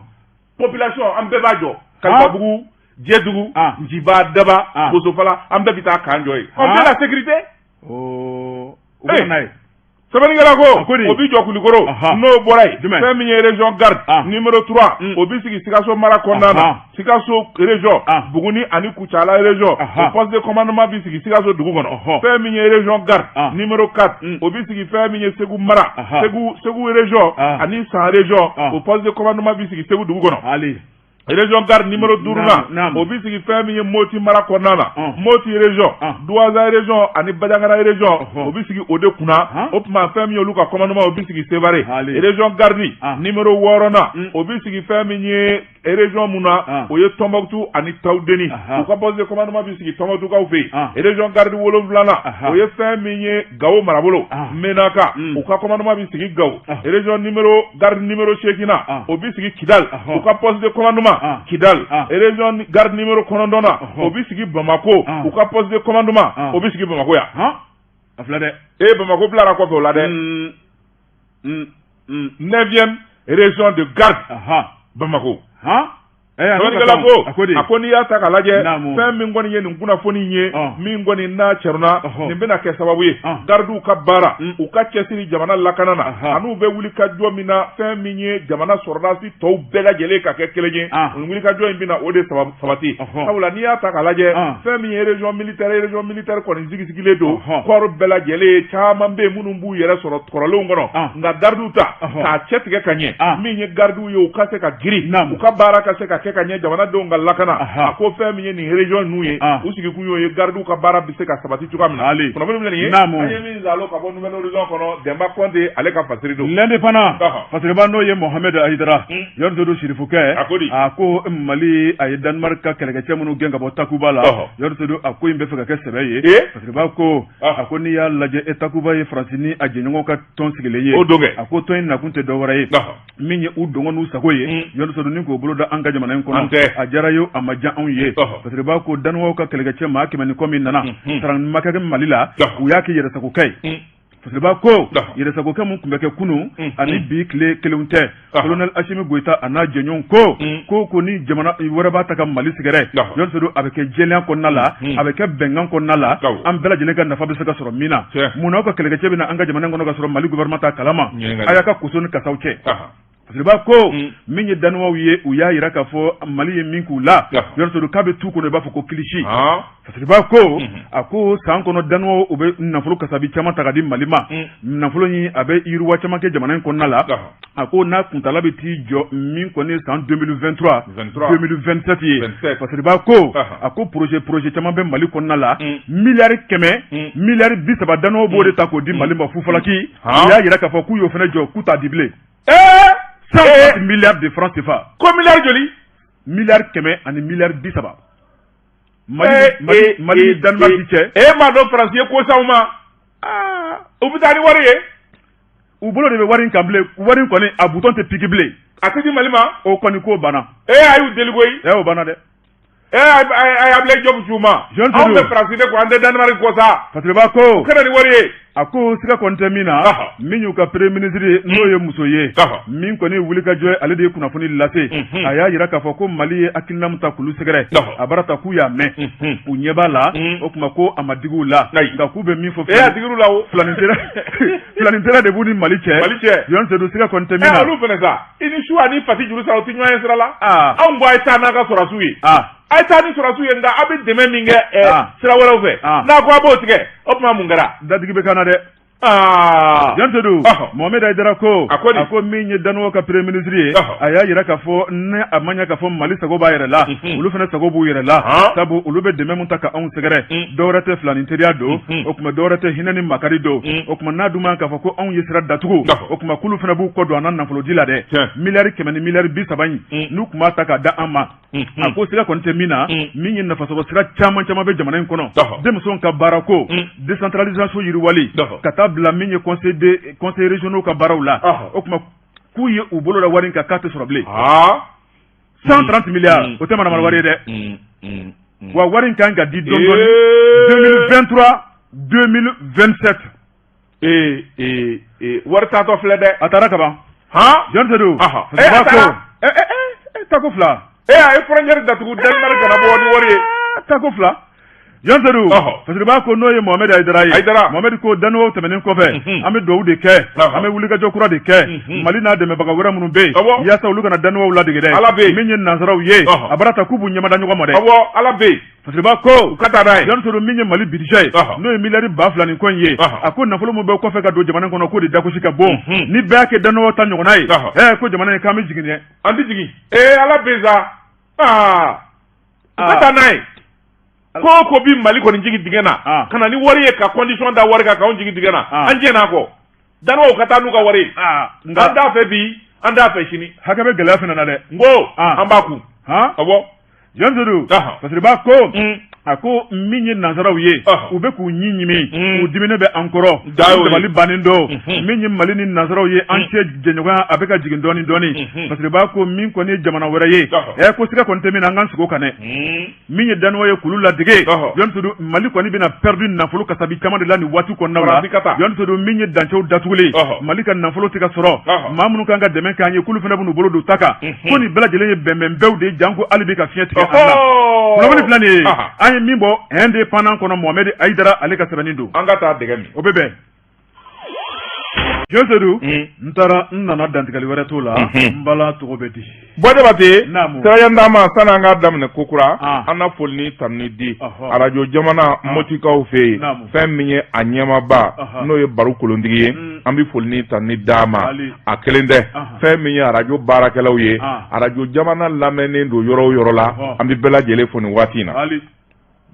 Population, an bɛɛ b'a jɔ. Kalifabugu, Jɛdugu, Njiba, Daba, Bosofala, an bɛɛ bɛ taa camp jɔ yen. On fait la sécurité. U bɛ n'a ye. Sɛbɛnnikɛla ko o bi jɔ Kulikoro. N'o bɔra yen, fɛn min ye région garde numéro 3, o bi sigi Sikaso mara kɔnɔna na, Sikaso région, Buguni ani Kucala région, o poste de commandement bi sigi Sikaso dugu kɔnɔ. Fɛn min ye région garde numéro 4, o bi sigi fɛn min ye Segu mara, Segu région ani San région, o poste de commandement bi sigi Segu dugu kɔnɔ. Région garde numéro duurunan, o bi sigi fɛn min ye Moti mara kɔnɔna na, Moti région, Duwaza région ani Bandiagara région, o bi sigi o de kunna. O tuma fɛn min ye olu ka commandement, o bi sigi Sevare. Région garde numéro wɔɔrɔnan, o bi sigi fɛn min ye région mun na, o ye Tɔnbɔkutu ani Tawudeni, u ka poste de commandement bi sigi Tɔnbɔkutukaw fɛ yen. Région garde wolonfilanan, o ye fɛn min ye Gawo marabolo, Menaka, u ka commandement bi sigi Gawo. Région numéro garde numéro seeginnan, o bi sigi Kidal, u ka poste de commandement Kidal. Région garde numéro kɔnɔntɔnnan, o bi sigi Bamako, u ka poste de commandement o bi sigi Bamako yan. A filɛ dɛ. E, Bamako bilara kɔfɛ o la dɛ. Neuvième région de garde, Bamako. Sɛbɛnnikɛla ko, a ko n'i y'a ta k'a lajɛ, fɛn min kɔni ye nin kunnafoni ye, min kɔni n'a cɛruna, nin bɛna kɛ sababu ye gardiw ka baara, u ka cɛsiri jamana lakana na, an'u bɛ wuli ka jɔ min na, fɛn min ye jamana sɔrɔdasi tɔw bɛɛ lajɛlen ka kɛ kelen ye, nin wuli ka jɔ in bɛna o de sabati. Sabula n'i y'a ta k'a lajɛ, fɛn min ye région militaire, région militaire kɔni sigisigilen don, corps bɛɛ lajɛlen caman bɛ yen minnu b'u yɛrɛ sɔrɔ kɔrɔlenw kɔnɔ, nka gardiw ta k'a cɛ tigɛ ka ɲɛ, min ye gardiw ye, u ka se ka girin, u ka baara ka se ka kɛ ka ɲɛ, jamanadenw ka lakana. A ko fɛn min ye nin région ninnu ye, u sigikun y'o ye, gardiw ka baara bɛ se ka sabati cogoya min na. Kunnafoni filɛ nin ye, an ye min zalo ka bɔ Nouvel Horizon kɔnɔ, Denba Kɔnte ale ka fasiri don. L'Indépendant, fasiriba n'o ye Mohamed Ayidara yɔrɔ don, Sirifukɛ. A ko di? A ko Mali a ye Danemark ka kɛlɛkɛcɛ minnu gɛn ka bɔ Takuba la, yɔrɔ don, a ko in bɛ fɛ ka kɛ sɛbɛ ye. Fasiriba ko, a ko n'i y'a lajɛ, e Takuba ye Faransi ni a jɛɲɔgɔnw ka tɔn sigilen ye. O don kɛ. A ko tɔn in nakun tɛ dɔwɛrɛ ye, min ye u dɔngɔ n'u sago ye, yɔrɔ don, ni k'o bolo da an ka jamana in kɔnɔ, a diyara ye, a ma diya anw ye. Fasiriba ko Danuwaw ka kɛlɛkɛcɛ maa 100 ni kɔ min nana, sara ma kɛ Mali la, u y'a kɛ yɛrɛsagokɛ ye. Fasiriba ko yɛrɛsagokɛ mun tun bɛ kɛ kunun ani bi tile kelenw tɛ. Colonel Asimi Goyita a n'a jɛɲɔgɔnw ko ni jamana wɛrɛ b'a ta ka Mali sɛgɛrɛ, yɔrɔ don, a bɛ kɛ jɛlenya kɔnɔna la, a bɛ kɛ bɛnkan kɔnɔna la, an bɛɛ lajɛlen ka nafa bɛ se ka sɔrɔ min na. Munna aw ka kɛlɛkɛcɛ bɛ na an ka jamana kɔnɔ ka sɔrɔ Mali gouvernement t'a kalama? A y'a ka koso ni kasaw cɛ. Fasiriba ko min ye Danuwaw ye, u y'a jira k'a fɔ Mali ye min k'u la, yɔrɔ k'a bɛ tu kɔnɔ i b'a fɔ ko kilisi. Fasiriba ko, a ko san kɔnɔ Danuwaw u bɛ nafolo kasabi caman ta ka di Mali ma, nafolo in a bɛ yiriwa caman kɛ jamana in kɔnɔna la. A ko n'a kuntala bɛ t'i jɔ min kɔni san 2023 2027 ye. Fasiriba ko, a ko projet caman bɛ Mali kɔnɔna la, miliyari 100, miliyari 30, Danuwaw b'o de ta k'o di Mali ma fufalaki. U y'a jira k'a fɔ k'u y'o fana jɔ, k'u t'a di bilen. 100 milliards de francs CFA. Ko miliyari joli? Miliyari 100 ani miliyari 30. Mali ni Danemark cɛ. E m'a dɔn Faransi ye ko s'anw ma. U bɛ taa ni wari ye. U bolo de bɛ wari in kan bilen, wari in kɔni a bouton tɛ piquer bilen. A tɛ di Mali ma. O kɔni ko banna. Ee, a y'u deli koyi. Ɛ, o banna dɛ. Ee, a y'a bila Diop su ma. Anw bɛ Faransi de kɔ, an tɛ Danemark kɔ sa. Fasiriba ko. U ka na ni wari ye. A ko siga kɔni tɛ min na, min y'u ka premier ministre ye, n'o ye muso ye, min kɔni wulikajɔ ye, ale de ye kunnafoni lase. A y'a jira k'a fɔ ko Mali ye hakilina min ta k'olu sɛgɛrɛ, a bara ta k'u y'a mɛn, u ɲɛ b'a la. O tuma ko a ma digi u la, nka k'u bɛ min fɔ. Ee, a digir'u la o. Filanin teriya de b'u ni Mali cɛ. Mali cɛ. Jɔn Seydou, siga kɔni tɛ min na. Olu fana sa, i ni su ani fati juru sara, o tɛ ɲɔgɔn ye sira la. Anw ko a ye taa n'an ka sɔrɔdasiw ye. A ye taa ni sɔrɔdasiw ye, nka aw bɛ dɛmɛ min kɛ sira wɛrɛw fɛ, n'a ko a b'o tigɛ, o tuma mun kɛra? Dadigi bɛ kan na dɛ. Jɔn Seydou, Mohamed Haidara ko, a ko min ye Danois ka premier ministre ye, a y'a jira k'a fɔ ni a ma ɲɛ k'a fɔ Mali sago b'a yɛrɛ la, olu fana sago b'u yɛrɛ la, sabu olu bɛ dɛmɛ min ta ka anw sɛgɛrɛ, dɔwɛrɛ tɛ, filanin teriya don. O tuma dɔwɛrɛ tɛ, hinɛ ni makari don. O tuma n'a dun man k'a fɔ ko anw ye sira datugu, o tuma k'olu fana b'u kɔ don an na nafolodi la dɛ. Miliyari 100 ni miliyari 30 in, n'u tun b'a ta k'a da an ma, a ko siga kɔni tɛ min na, min ye nafasɔrɔ sira caman caman bɛ jamana in kɔnɔ, denmisɛnw ka baarako, décentralisation yiriwali, ka taa bila min ye conseil régionaux ka baaraw la. O tuma k'u ye u bolo da wari in kan, k'a tɛ sɔrɔ bilen. 130 milliards, o tɛ manamana wari ye dɛ. Wa wari in kan ka di dɔɔni dɔɔni 2023 2027. Ee ee ee, wari taatɔ filɛ dɛ. A taara kaban. Han. Jɔn Seydou. Ee, a taara. Tako fila. Ee, a ye frontière datugu, Danemark kana bɔ ni wari ye. Tako fila. Jɔn Seydou, Fasiriba ko n'o ye Mohamed Haidara ye. Haidara. Mohamed ko Danois tɛmɛnen kɔfɛ, an bɛ dugawu de kɛ, an bɛ wulikajɔ kura de kɛ Mali n'a dɛmɛbaga wɛrɛ minnu bɛ yen, yaasa olu kana Danois ladege dɛ. Ala bɛ yen. Min ye nansaraw ye, a bara ta k'u b'u ɲɛmada ɲɔgɔn ma dɛ. Awɔ, Ala bɛ yen. Fasiriba ko u ka taa n'a ye. Jɔn Seydou, min ye Mali budget ye, n'o ye miliyari 2000 ni kɔ in ye, a ko nafolo min bɛ kɔfɛ ka don jamana kɔnɔ, k'o de dagosi ka bon. Ni bɛɛ y'a kɛ Danois ta ɲɔgɔnna ye, ko jamana in k'an bɛ jigin dɛ. An tɛ jigin. Ee, Ala bɛ yen sa. Aa, u ka taa n'a ye. Ko o ko bi Mali kɔni jigin dingɛ na, ka na ni wari ye, ka condition da wari kan k'anw jigin dingɛ na, an jɛn'a kɔ. Danois ka taa n'u ka wari ye. An t'a fɛ bi, an t'a fɛ sini. Hakɛ bɛ gɛlɛya fana na dɛ. N ko an b'a kun. Awɔ. Jɔn Seydou, Fasiriba ko, a ko min ye nansaraw ye, u bɛ k'u ɲin ɲimi, u diminen bɛ an kɔrɔ, dabali bannen don. Min ye Mali ni nansaraw ye, an cɛ jɛɲɔgɔnya a bɛ ka jigin dɔɔni dɔɔni. Fasiriba ko min kɔni ye jamana wɛrɛ ye, ko siga kɔni tɛ min na, an k'an sigi o kan dɛ. Min ye Danois ye k'olu ladege, Jɔn Seydou, Mali kɔni bɛna perdu nafolo kasabi caman de la nin waati kɔnɔna la. Jɔn Seydou, min ye dancɛw datuguli, Mali ka nafolo tɛ ka sɔrɔ, maa minnu kan ka dɛmɛ k'an ye, k'olu fana bɛn'u bolo don ta kan, ko nin bɛɛ lajɛlen ye bɛnbɛnbɛw de ye, janko hali bi ka fiɲɛ tigɛ an na. Kunnafoni filɛ nin ye, an ye min bɔ Indépendant kɔnɔ, Mohamed Haidara ale ka sɛbɛnni don. An ka taa dɛgɛ min. O bɛ bɛn. Jɔn Seydou, n taara n nana, dantigɛli wɛrɛ t'o la. N bala tɔgɔ bɛ di. Buwa Jabate, sira d'an ma. Sani an k'a daminɛ kokura, an na foli ni tanuni di arajo jamana Motikaw fɛ yen. Fɛn min ye a ɲɛmaaba, n'o ye Baro Kolontigi ye, an bɛ foli ni tanuni d'a ma. A kelen tɛ, fɛn min ye arajo baarakɛlaw ye, arajo jamana lamɛnnen don yɔrɔ o yɔrɔ la, an bɛ bɛɛ lajɛlen fo nin waati in na.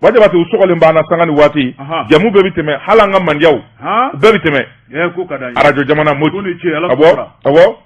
Buwa Jabate, u sɔgɔlen b'an na sanga ni waati, jamu bɛɛ bɛ tɛmɛ, hali an ka mandiyaw bɛɛ bɛ tɛmɛ arajo jamana Moti. Awɔ, awɔ.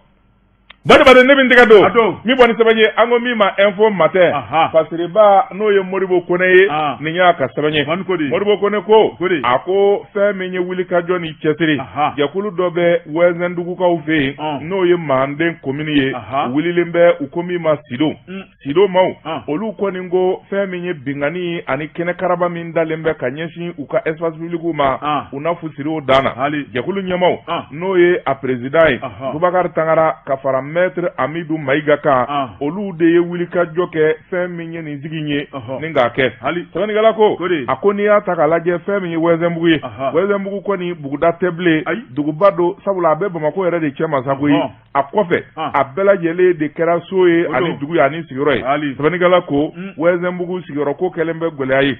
Buwa Jabate, ne bɛ n tɛgɛ don min bɔ ni sɛbɛn ye, an ko min ma Info Matin. Fasiriba, n'o ye Modibo Kone ye, nin y'a ka sɛbɛn ye. Modibo Kone ko, a ko fɛn min ye wulikajɔ ni cɛsiri, jɛkulu dɔ bɛ Wɛzɛndugukaw fɛ yen, n'o ye Manden komini ye, u wulilen bɛ, u ko min ma Sido. Sido maaw, olu kɔni ko fɛn min ye binkanni ani kɛnɛ karaba min dalen bɛ ka ɲɛsin u ka espace public ma, u na fu siri o dan na. Jɛkulu ɲɛmaaw, n'o ye a président ye Bubakari Tangara, ka fara maître Amidu Mayiga kan, olu de ye wulikajɔ kɛ fɛn min ye nin sigi ye ni k'a kɛ. Sɛbɛnnikɛla ko, a ko n'i y'a ta k'a lajɛ, fɛn min ye Wɛzɛnbugu ye, Wɛzɛnbugu kɔni buguda tɛ bilen, duguba don, sabula a bɛ Bamakɔ yɛrɛ de cɛma sa koyi. A kɔfɛ a bɛɛ lajɛlen de kɛra so ye ani dugu ye ani sigiyɔrɔ ye. Sɛbɛnnikɛla ko Wɛzɛnbugu sigiyɔrɔ ko kɛlen bɛ gɛlɛya ye.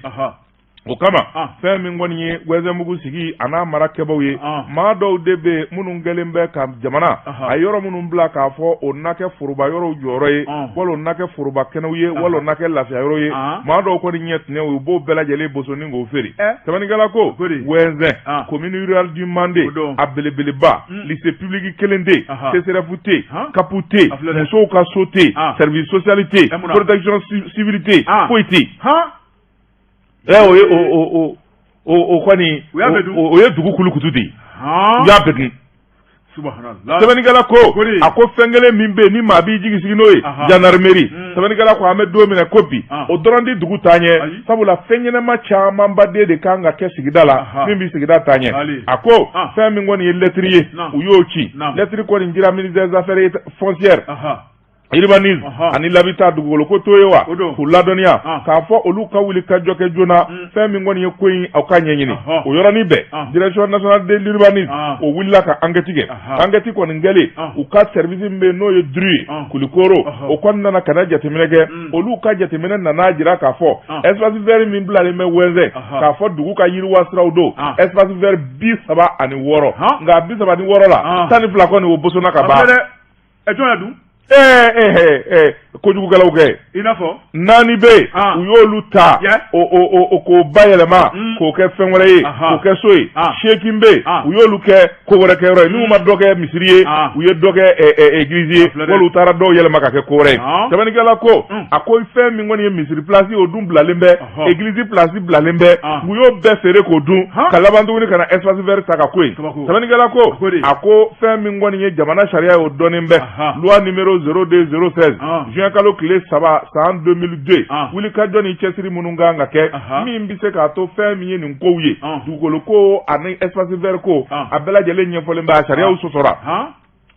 O kama fɛn min kɔni ye Wɛzɛnbugu sigi a n'a mara kɛbaw ye, maa dɔw de bɛ minnu kɛlen bɛ ka jamana a yɔrɔ minnu bila k'a fɔ o na kɛ foroba yɔrɔw jɔyɔrɔ ye, wala o na kɛ foroba kɛnɛw ye, wala o na kɛ lafiya yɔrɔ ye. Maa dɔw kɔni ɲɛ tɛnɛ, u b'o bɛɛ lajɛlen boso ni k'o feere. Sɛbɛnnikɛla ko Wɛzɛn, commune rurale du Mande, a belebeleba, lycée public kelen tɛ yen, CSRéf tɛ yen, CAP tɛ yen, musow ka so tɛ yen, service social tɛ yen, protection civile tɛ yen, foyi tɛ yen. O ye o kɔni o ye dugu kulukutu de ye, u y'a bɛɛ dun. Sɛbɛnnikɛla ko a ko fɛn kelen min bɛ yen ni maa b'i jigi sigi n'o ye gendarmerie sɛbɛnnikɛla ko an bɛ don min na ko bi o dɔrɔn tɛ dugu taa ɲɛ sabula fɛn ɲɛnama camanba de kan ka kɛ sigida la min bɛ sigida taa ɲɛ a ko fɛn min kɔni ye lɛtiri ye u y'o ci lɛtiri kɔni cira ministère des affaires foncières urbanisme ani l'habitat dugukolo ko to ye wa k'u ladɔnniya k'a fɔ olu ka wuli ka jɔ kɛ joona fɛn min kɔni ye ko in aw ka ɲɛɲini o yɔrɔnin bɛɛ direction nationale de l'urbanisme o wulila ka enquête kɛ enquête kɔni kɛlen u ka service min bɛ yen n'o ye DRU ye Kulikoro o kɔni nana ka na jateminɛ kɛ olu ka jateminɛ nana jira k'a fɔ espace vert min bilalen bɛ Wɛnzɛn k'a fɔ dugu ka yiriwa siraw don espace vert 36 nka 36 la 12 kɔni o bosonna ka ban. Ɛ jɔn y'a dun? Ee kojugukɛlaw kɛ i n'a fɔ naani bɛ yen u y'olu ta o k'o bayɛlɛma k'o kɛ fɛn wɛrɛ ye k'o kɛ so ye 8 bɛ yen u y'olu kɛ ko wɛrɛ kɛyɔrɔ ye n'u ma dɔ kɛ misiri ye u ye dɔ kɛ église ye wali u taara dɔw yɛlɛma ka kɛ ko wɛrɛ ye sɛbɛnnikɛla ko a ko fɛn min kɔni ye misiri place o dun bilalen bɛ église place bilalen bɛ u y'o bɛɛ feere k'o dun ka laban tuguni ka na espace vert ta ka ko ye sɛbɛnnikɛla ko a ko fɛn min kɔni ye jamana sariya ye o dɔnnen bɛ loi numéro 02 016 juin kalo tile 3 san 2002 wulikajɔ ni cɛsiri minnu kan ka kɛ min bɛ se k'a to fɛn min ye nin kow ye dugukolo ko ani espace vert ko a bɛɛ lajɛlen ɲɛfɔlen bɛ a sariyaw sɔsɔra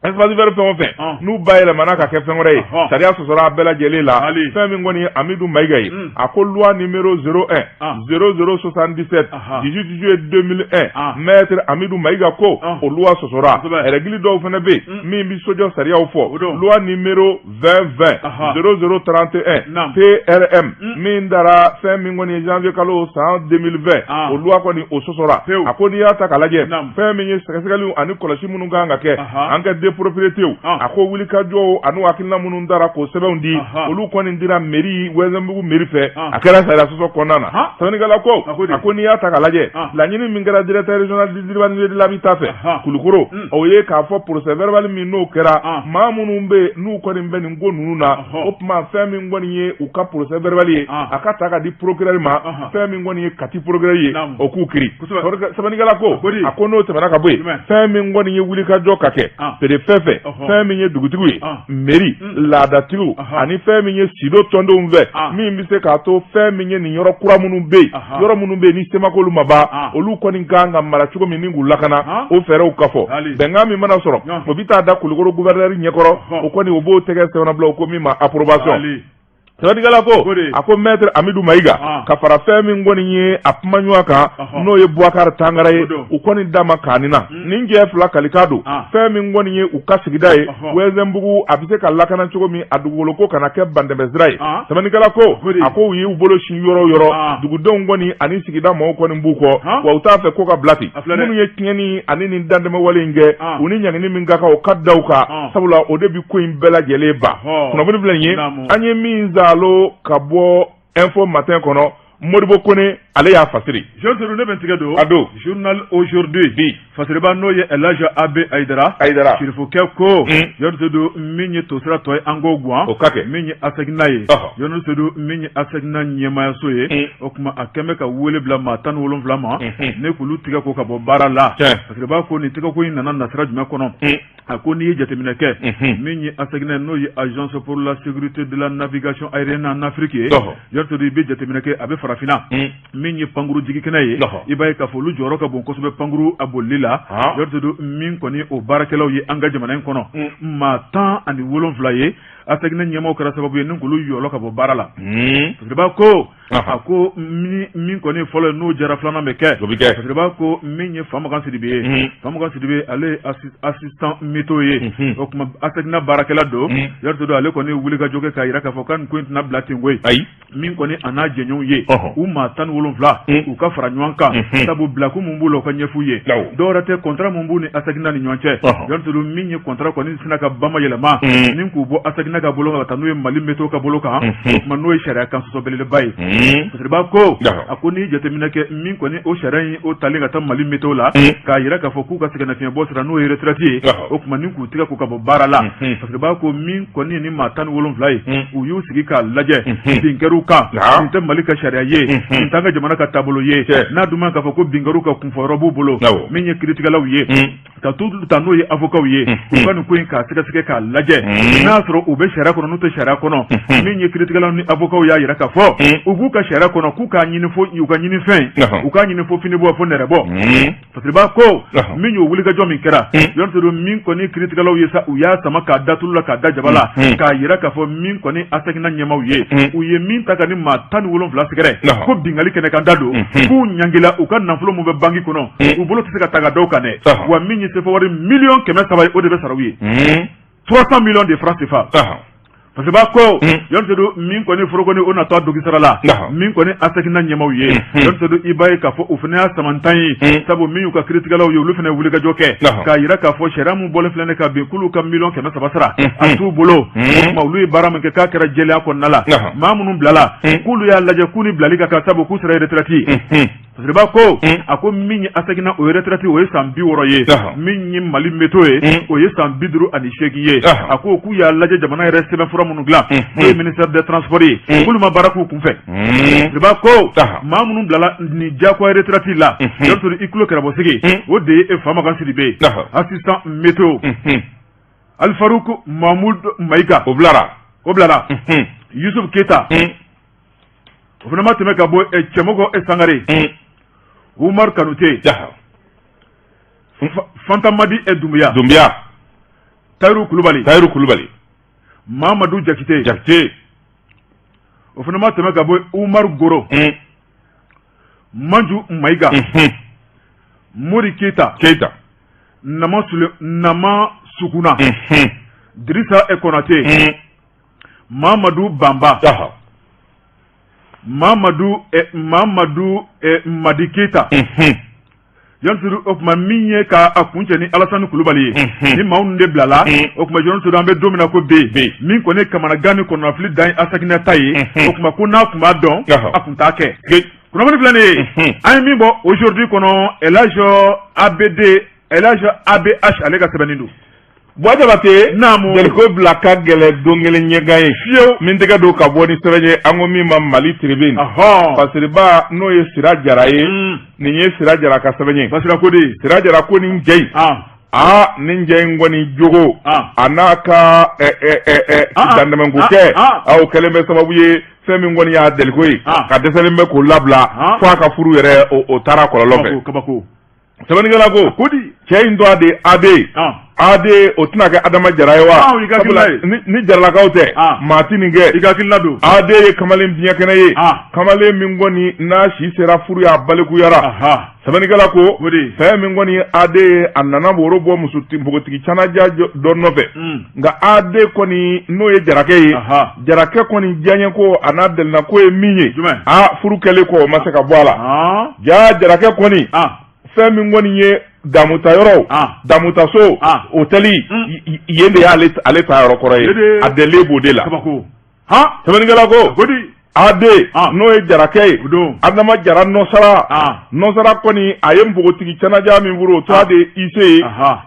espace vert fɛn o fɛn n'u bayɛlɛmana ka kɛ fɛn wɛrɛ ye sariya sɔsɔra a bɛɛ lajɛlen la fɛn min kɔni ye Amidu Mayiga ye a ko loi numéro 01 0077 18 juillet 2001 maître Amidu Mayiga ko o loi sɔsɔra règle dɔw fana bɛ yen min bɛ sojɔ sariyaw fɔ loi numéro 20 20 0031 PRM min dara fɛn min kɔni ye janvier kalo san 2020 o loi kɔni o sɔsɔra a ko n'i y'a ta k'a lajɛ fɛn min ye sɛgɛsɛgɛliw ani kɔlɔsi minnu kan ka kɛ enquête de propriété a ko wulikajɔw ani hakilina minnu dara k'o sɛbɛnw di olu kɔni dira mairie Wɛnzɛnbugu mairie fɛ a kɛra sariya sɔsɔ kɔnɔna na sɛbɛnnikɛla ko a ko n'i y'a ta k'a lajɛ laɲini min kɛra directeur régional de l'urbanisme et de l'habitat fɛ Kulukoro o ye k'a fɔ procès verbal min n'o kɛra maa minnu bɛ yen n'u kɔni bɛ nin ko ninnu na o tuma fɛn min kɔni ye u ka procès verbal ye a ka ta ka di procureur ma fɛn min kɔni ye Kati procureur ye o k'u kiri sɛbɛnnikɛla ko a ko n'o tɛmɛna ka bɔ yen fɛn min kɔni ye wulikajɔ ka kɛ préfet fɛ fɛn min ye dugutigiw ye mairie laadatigiw ani fɛn min ye sido tɔndenw fɛ min bɛ se k'a to fɛn min ye nin yɔrɔ kura minnu bɛ yen yɔrɔ minnu bɛ yen ni semakolu ma ban olu kɔni kan ka mara cogo min ni k'u lakana o fɛɛrɛw ka fɔ bɛnkan min mana sɔrɔ o bɛ taa da Kulukoro gouverneur ɲɛkɔrɔ o kɔni o b'o tɛgɛ sɛbɛnnabila o ko min ma approbation sɛbɛnnikɛla ko a ko maître Amidu Mayiga ka fara fɛn min kɔni ye a kumaɲɔgɔn kan n'o ye Bubakari Tangara ye u kɔni da ma k'a na nin jɛ fila kalikan don fɛn min kɔni ye u ka sigida ye Wɛnzɛnbugu a bɛ se ka lakana cogo min a dugukolo ko kana kɛ bantɛmɛsira ye sɛbɛnnikɛla ko a ko u y'u bolo sin yɔrɔ o yɔrɔ dugudenw kɔni ani sigida maaw kɔni b'u kɔ wa u t'a fɛ ko ka bila ten minnu ye tiɲɛni ani nin dantɛmɛwale in kɛ u ni ɲangini min ka kan o ka da u kan sabula o de bɛ ko in bɛɛ lajɛlen ban kunnafoni filɛ nin ye an ye min zalo ka bɔ Info Matin kɔnɔ Modibo Kone ale y'a fasiri. Jean Seydou ne bɛ n tigɛ don. A don. Journal Aujourd'hui. Bi. Fasiriba n'o ye El Hadj AB Ayidara. Ayidara. Sirifokɛ ko. Jean Seydou min ye tosira tɔ ye an k'o guwan. O ka kɛ. Min ye ASECNA ye. Jean Seydou min ye ASECNA ɲɛmaayaso ye. O tuma a kɛn bɛ ka wele bila maa 17 ma. Ne k'olu tigɛ ko ka bɔ baara la. Tiɲɛ. Fasiriba ko nin tigɛko in nana nasira jumɛn kɔnɔ. A ko n'i ye jateminɛ kɛ min ye ASECNA n'o ye agence pour la sécurité de la navigation aérienne en Afrique ye Jean Seydou i bɛ jateminɛ kɛ a bɛ farafinna min ye pankuru jigikɛnɛ ye i b'a ye k'a fɔ olu jɔyɔrɔ ka bon kosɛbɛ pankuru a bolili la Jean Seydou min kɔni o baarakɛlaw ye an ka jamana in kɔnɔ maa 17 ye ASECNA ɲɛmaaw kɛra sababu ye ni k'olu yɔlɔ ka bɔ baara la Fasiriba ko a ko min kɔni fɔlɔ ye n'o jara filanan bɛ kɛ Fasiriba ko min ye Famakan Sidibe ye Famakan Sidibe ale ye assistant météo ye o tuma ASECNA baarakɛla don Jean Seydou ale kɔni wulikajɔ kɛ k'a jira k'a fɔ ko nin ko in tɛna bila ten koyi ayi min kɔni a n'a jɛɲɔgɔnw ye u maa 17 u ka fara ɲɔgɔn kan sabu bilakun min b'u la u ka ɲɛf'u ye dɔwɛrɛ tɛ contrat min b'u ni ASECNA ni ɲɔgɔn cɛ Jean Seydou min ye contrat kɔni sina ka bamayɛlɛma ni k'u bɔ ASECNA ka bolo kan ka taa n'u ye Mali météo ka bolo kan o tuma n'o ye sariya kan sɔsɔ belebeleba ye Fasiriba ko a ko n'i jateminɛ kɛ min kɔni o sariya in o talen ka taa Mali météo la k'a jira k'a fɔ k'u ka sɛgɛnnafiɲɛbɔ sira n'o ye retraite ye o tuma ni k'u tigɛ ko ka bɔ baara la Fasiriba ko min kɔni ni maa 17 ye u y'u sigi k'a lajɛ bin kɛr'u binkanniw kan, nin tɛ Mali ka sariya ye, nin t'an ka jamana ka taabolo ye. N'a dun ma k'a fɔ ko binkanniw ka kunfɔyɔrɔ b'u bolo, min ye kiiritigɛlaw ye, ka tu ta n'o ye avocats ye, u ka nin ko in k'a sɛgɛsɛgɛ k'a lajɛ n'a y'a sɔrɔ u bɛ sariya kɔnɔ, n'u tɛ sariya kɔnɔ. Min ye kiiritigɛlaw ni avocats y'a jira k'a fɔ u b'u ka sariya kɔnɔ, k'u k'a ɲini fo u ka ɲini fɛn, u k'a ɲini fo fini bɔ fo nɛrɛ bɔ. Fasiriba ko min y'o wulikajɔ min kɛra yɔrɔ min kɔni kiiritigɛlaw ye sa, u y'a sama k'a da tulu la, k'a da jaba la, k'a jira k'a fɔ min kɔni ASECNA ɲɛmaaw ye, u ye min ta ka ni maa 17 sɛgɛrɛ ko binkanni kɛnɛ kan da don, k'u ɲangila u ka nafolo min bɛ banki kɔnɔ, u bolo tɛ se ka ta ka dɔw kan dɛ. Wa min ye sefa wari miliyɔn 300 ye, o de bɛ sara u ye, 300 millions de francs CFA. Fasiriba ko yɔrɔ min kɔni forokoni o natɔ dogisara la, min kɔni ASECNA ɲɛmaaw ye, yɔrɔ i b'a ye k'a fɔ u fana y'a samantan ye, sabu min y'u ka kiiritigɛlaw ye, olu fana wulikajɔ kɛ k'a jira k'a fɔ sariya min bɔlen filɛ ka bin, k'olu ka miliyɔn 300 sara, a t'u bolo. O tuma olu ye baara min kɛ k'a kɛra jɛlenya kɔnɔna la. Maa minnu bilala, k'olu y'a lajɛ k'u ni bilali ka kan, sabu k'u sera retraite. Fasiriba ko a ko min ye ASECNA o ye retraite, o ye san 60 ye. Min ye Mali météo ye, o ye san 58 ye. A ko k'u y'a lajɛ jamana yɛrɛ sɛbɛnfura minnu dilan, n'o ye ministère des transports ye, k'olu ma baara k'u kunfɛ. Fasiriba ko maa minnu bilala nin diyagoya retraite la, yɔrɔ i tulo kɛrɛbɔsigi, o de ye Famakan Sidibe, assistant météo, Alifaruku Mamudu Mayiga, o bilara, o bilara, Yusuf Keyita, o fana ma tɛmɛ ka bɔ Cɛmɔgɔ Sangare, Umaru Kanute, Fantamadi Dunbuya, Dunbuya, Tayiru Kulubali, Tayiru Kulubali, Mamadu Jakite, Jakite, o fana ma tɛmɛ ka bɔ Umaru Goro, Manju Mayiga, Mori Keyita, Keyita, Nama Nama Sukuna, Dirisa Konate, Mamadu Banba, Mamadu Mamadu Madi Keyita. Jɔn o tuma min ye k'a kuncɛ ni Alasani Kulubali ye, ni maa de bilala. O tuma jɔn an bɛ don min na ko bɛ min kɔni kamanagan ni kɔnɔnafili dan ye ASECNA ta ye. O tuma ko n'a tun b'a dɔn, a tun t'a kɛ. Kunnafoni filɛ nin ye, an ye min bɔ Aujourd'hui kɔnɔ, Elhadj ABD, Elhadj ABH, ale ka sɛbɛnni don. Buwa Jabate, naamu, Jeliko bila ka gɛlɛn don kelen ɲɛgan ye fiyewu. Min tɛgɛ don ka bɔ ni sɛbɛn ye, an ko min ma Mali Tribune. Fasiriba, n'o ye Sira Jara ye, nin ye Sira Jara ka sɛbɛn ye. Fasira ko de Sira Jara ko nin cɛ in, aa, nin cɛ in kɔni jogo, a n'a ka dantɛmɛko kɛ, o kɛlen bɛ sababu ye fɛn min kɔni y'a deliko ye, ka dɛsɛlen bɛ k'o labila fo a ka furu yɛrɛ o taara kɔlɔlɔ fɛ. Kabako. Sɛbɛnnikɛla ko ko di cɛ in tɔgɔ de AD, AD, o tɛna kɛ Adama Jara ye wa? Sabula ni Jaralakaw tɛ, maa tɛ nin kɛ. I ka hakilina don. AD ye kamalen biɲɛ kɛnɛ ye, kamalen min kɔni n'a si sera furu ye, a balikuyara. Sɛbɛnnikɛla ko fɛn min kɔni ye AD ye, a nana woro bɔ muso npogotigi canaja dɔ nɔfɛ. Nka AD kɔni, n'o ye Jarakɛ ye, Jarakɛ kɔni diyaɲɛ ko a n'a delina ko ye min ye, aa, furu kɛlen kɔ, o ma se ka bɔ a la. Ja Jarakɛ kɔni, fɛn min kɔni ye damuta yɔrɔw, damutaso, hôtel, yen de y'ale ale ta yɔrɔ kɔrɔ ye, a delilen b'o de la. Sɛbɛnnikɛla ko AD, n'o ye Jarakɛ ye, Adama Jara nɔsara, nɔsara kɔni a ye npogotigi canaja min furu, o tɔgɔ de ye Ise ye.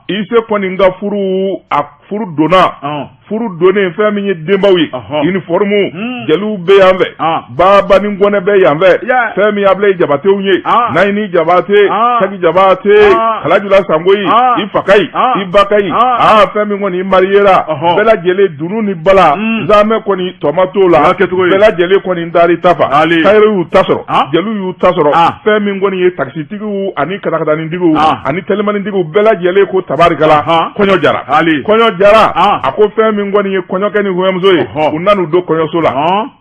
Ise kɔni ka furu, a furu donna, furu donnen, fɛn min ye denbaw ye, uniforme, jeliw bɛ yan fɛ, baba ni kɔnɛ bɛ yan fɛ, fɛn min ye Abilayi Jabatew ye, Nayini Jabate, Saki Jabate, Kalajula Sangoyi, i fa ka ɲi, i ba ka ɲi, aa, fɛn min kɔni i mariyera, bɛɛ lajɛlen dunu ni bala, zamɛ kɔni tɔma t'o la, bɛɛ lajɛlen kɔni taar'i ta fa, tayɛriw y'u ta sɔrɔ, jeliw y'u ta sɔrɔ, fɛn min kɔni ye takisitigiw ani katakatanintigiw ani telimanintigiw, bɛɛ lajɛlen ko tabarikala, kɔɲɔ jara, kɔɲɔ jara. A ko fɛn min kɔni ye kɔɲɔkɛ ni kɔɲɔmuso ye, u nan'u don kɔɲɔso la.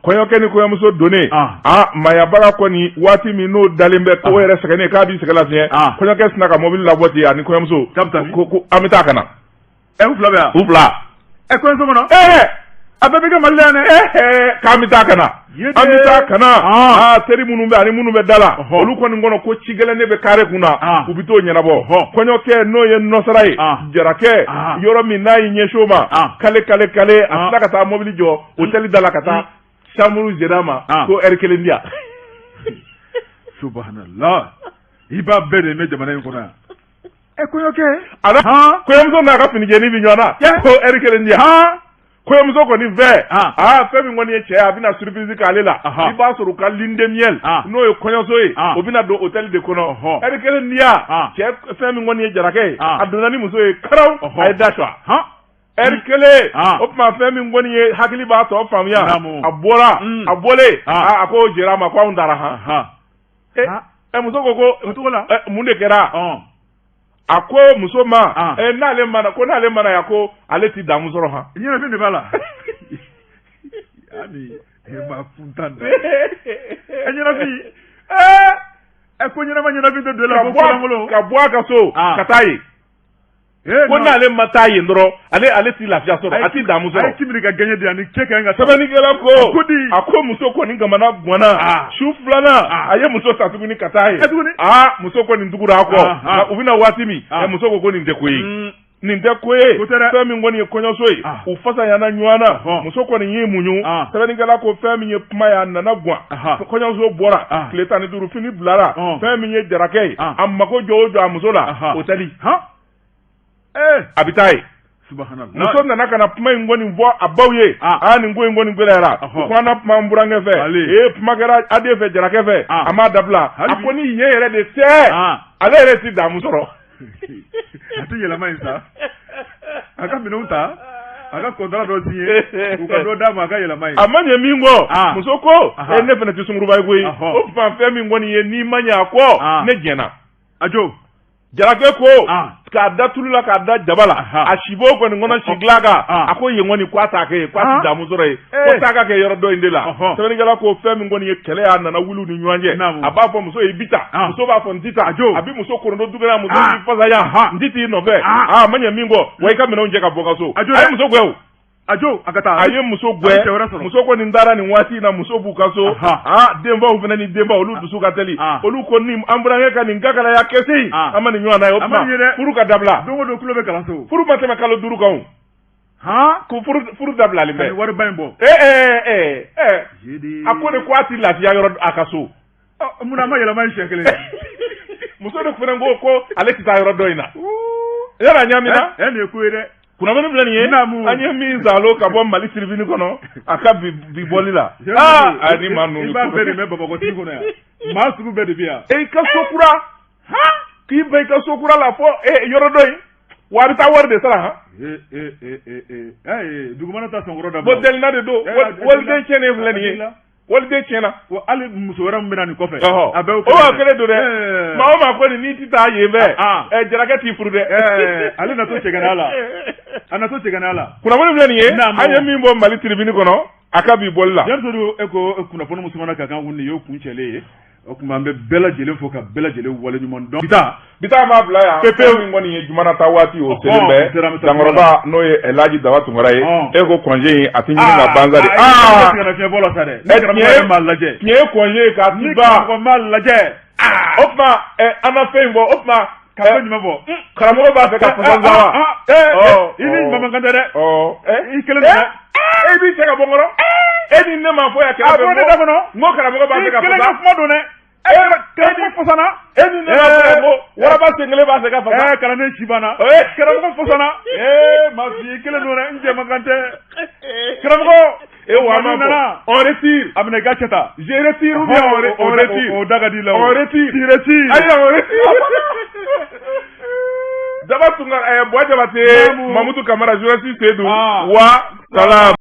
Kɔɲɔkɛ ni kɔɲɔmuso donnen, a mayabaga kɔni, waati min n'o dalen bɛ ko yɛrɛ sɛgɛnnen k'a b'i sɛgɛn lafiɲɛ, kɔɲɔkɛ sinna ka mobili labɔ ten, ani kɔɲɔmuso ko an bɛ taa ka na. U fila bɛ yan. U fila. Ɛ, kɔɲɔso kɔnɔ. Ɛɛ, a bɛɛ bɛ kɛ Mali la yan dɛ. Ɛɛ, k'an bɛ taa ka na. An bɛ taa ka na. Aa, teri minnu bɛ ani minnu bɛ da la, olu kɔni kɔnɔ ko ci gɛlɛn ne bɛ kare kun na, u bɛ t'o ɲɛnabɔ. Kɔɲɔkɛ, n'o ye nɔsara ye, Jarakɛ, yɔrɔ min n'a y'i ɲɛsin o ma, kale kale kale, a tila ka taa mobili jɔ hôtel da la ka taa chambre gérant ma ko heure kelen di yan. Subhanallah, i b'a bɛɛ de mɛn jamana in kɔnɔ yan. Ɛ, kɔɲɔkɛ. A kɔɲɔmuso n'a ka finijɛni bɛ ɲɔgɔn na ko heure kelen di yan. Kɔɲɔmuso kɔni fɛ, aa, fɛn min kɔni ye cɛ ye, a bɛna surprise k'ale la. I b'a sɔrɔ u ka lune de miel, n'o ye kɔɲɔso ye, o bɛna don hôtel de kɔnɔ. Ɛri kelen ni ya cɛ, fɛn min kɔni ye jarakɛ ye, a donna ni muso ye karaw, a ye da su ɛri kelen. O tuma fɛn min kɔni ye, hakili b'a tɔ faamuya, a bɔra, a bɔlen, a ko jɛra ma ko anw taara han. Ɛ, muso ko o cogo la, mun de kɛra? A ko muso ma, n'ale mana, ko n'ale mana yan, ko ale ti damu sɔrɔ han. Ɲɛnafin de b'a la. Ami ma kuntan dɛ. Ɛ, ɲɛnafin, ɛ, ko ɲɛnama ɲɛnafin tɛ don la, ko kolankolon. Ka bɔ a ka so ka taa yen, ko n'ale ma taa yen dɔrɔn, ale ti lafiya sɔrɔ, a ti damu sɔrɔ. A ye kibiri ka gɛɲɛ di ani cɛ ka ɲi ka. Sɛbɛnnikɛla ko a ko muso kɔni kamana ganna. Su filanan, a ye muso ta tuguni ka taa yen. Aa, muso kɔni tugura a kɔ. U bɛna waati min, muso ko nin tɛ ko ye, nin tɛ ko ye. Fɛn min kɔni ye kɔɲɔso ye, u fasayana ɲɔgɔn na, muso kɔni y'i muɲu. Sɛbɛnnikɛla ko fɛn min ye kuma ye, a nana gan. Kɔɲɔso bɔra tile 15, fini bilara. Fɛn min ye jarakɛ ye, a mako jɔ o jɔ a muso la, hôtel, a bɛ taa yen. Muso nana ka na kuma in kɔni fɔ a baw ye. Aa, nin ko in kɔni gɛlɛyara. U ko an na kuma n burankɛ fɛ. Ee, kuma kɛra a den fɛ, jarakɛ fɛ, a m'a dabila. A ko ni yen yɛrɛ de tɛ, ale yɛrɛ ti damu sɔrɔ. A tɛ yɛlɛma in sa, a ka minɛnw ta, a ka contrat dɔ signé, u ka dɔ d'a ma, a ka yɛlɛma yen. A ma ɲɛ min kɔ, muso ko e ne fana tɛ sunkuruba ye koyi. O tuma fɛn min kɔni ye, n'i ma ɲɛ a kɔ, ne jɛnna. A jo. Jarakɛ ko k'a da tulu la, k'a da jaba la, a si b'o kɔni kɔnɔ, si dilan kan. A ko yen kɔni, k'a t'a kɛ yen, k'a ti damu sɔrɔ yen, ko taa ka kɛ yɔrɔ dɔ in de la. Sɛbɛnnikɛla ko fɛn min kɔni ye kɛlɛ y'a nana wuli u ni ɲɔgɔn cɛ. A b'a fɔ muso ye i bi taa, muso b'a fɔ n ti taa. A bi muso korondo dukɛnɛ, muso b'i fasaya, n ti t'i nɔfɛ. A ma ɲɛ min kɔ, wa i ka minɛnw cɛ ka bɔ ka so. A ye muso gɛn o. A jo, a ka taa. A ye muso gɛn, muso kɔni taara. Nin waati in na, muso b'u ka so. Aa, denbaw fana ni denbaw, olu dusu ka teli. Olu ko ni an burankɛ ka nin kakalaya kɛse, an ma nin ɲɔgɔn na ye. O tuma furu ka dabila. Don o don tulo bɛ kalanso. Furu ma tɛmɛ kalo 5 kan o. Ko furu dabilalen bɛ. Wariba in bɔ. Ee ee ee, a ko de ko a ti lafiya yɔrɔ a ka so. Munna a ma yɛlɛma in siɲɛ kelen? Muso de fana ko ale tɛ taa yɔrɔ dɔ in na. Yala ɲamina. Ɛ, nin ye ko ye dɛ. Kunnafoni filɛ nin ye, an ye min zalo ka bɔ Mali Tribune kɔnɔ a ka bi bɔli la. Aa, ni maa ninnu. I b'a bɛɛ de mɛn Bamakɔ sigi kɔnɔ yan, maa sugu bɛɛ de bɛ yan. E i ka so kura, k'i ban i ka so kura la fɔ yɔrɔ dɔ in, wa a bɛ taa wari de sara han. Ee, dugumana ta sɔnkɔrɔ da. Bon, delina de don, waliden tiɲɛnen filɛ nin ye, waliden tiɲɛna. Wa hali muso wɛrɛ min bɛ na nin kɔfɛ. A bɛɛ o kelen don dɛ. Maa o maa kɔni n'i tɛ taa yen fɛ, jarakɛ t'i furu dɛ. Ale natɔ cɛgana la, a natɔ cɛgana la. Kunnafoni filɛ nin ye, an ye min bɔ Mali Tribune kɔnɔ a ka bi bɔli la. Jɛnso, e ko kunnafoni musoman ka kan kun, nin y'o kun cɛlen ye. O tuma an bɛ bɛɛ lajɛlen fo ka bɛɛ lajɛlen waleɲuman dɔn. Bi taa b'a bila yan pepewu. Min kɔni ye jumana ta waati, o selen bɛ. Dankɔrɔba, n'o ye Elhaji Daba Tunkara ye, e ko congé in a tɛ ɲini ka ban sa de. Aa, fiɲɛ bɔ la sa dɛ. Ni karamɔgɔ yɛrɛ m'a lajɛ. Tiɲɛ ye congé ye k'a ti ban. Ni karamɔgɔ m'a lajɛ. O tuma an ma fɛn in bɔ, o tuma. Ka fɛn jumɛn bɔ? Karamɔgɔ b'a fɛ ka fasa wa? I ni maa man kan tɛ dɛ. I kelen don dɛ. E b'i cɛ ka bɔ n kɔrɔ. E ni ne ma fɔ yan kɛrɛfɛ. A bɔ ne da kɔnɔ. N ko karamɔgɔ b'a fɛ ka fasa. I kelen ka kuma don dɛ. Karamɔgɔ fasana. E ni ne ma fɔ yan ko waraba sen kelen b'a fɛ ka fasa. Kalanden si banna. Karamɔgɔ fasana. Ee, ma fi i kelen don dɛ, n cɛ man kan tɛ. Karamɔgɔ. E wa ma nana. On retire. A minɛ i ka cɛ ta. Je retire ou bien on retire. O da ka di la. On retire. Tu retires. Ayi, on retire. Daba Tunkara, Buwa Jabate, Mamutu Kamara, journaliste Seydou. Wa salam.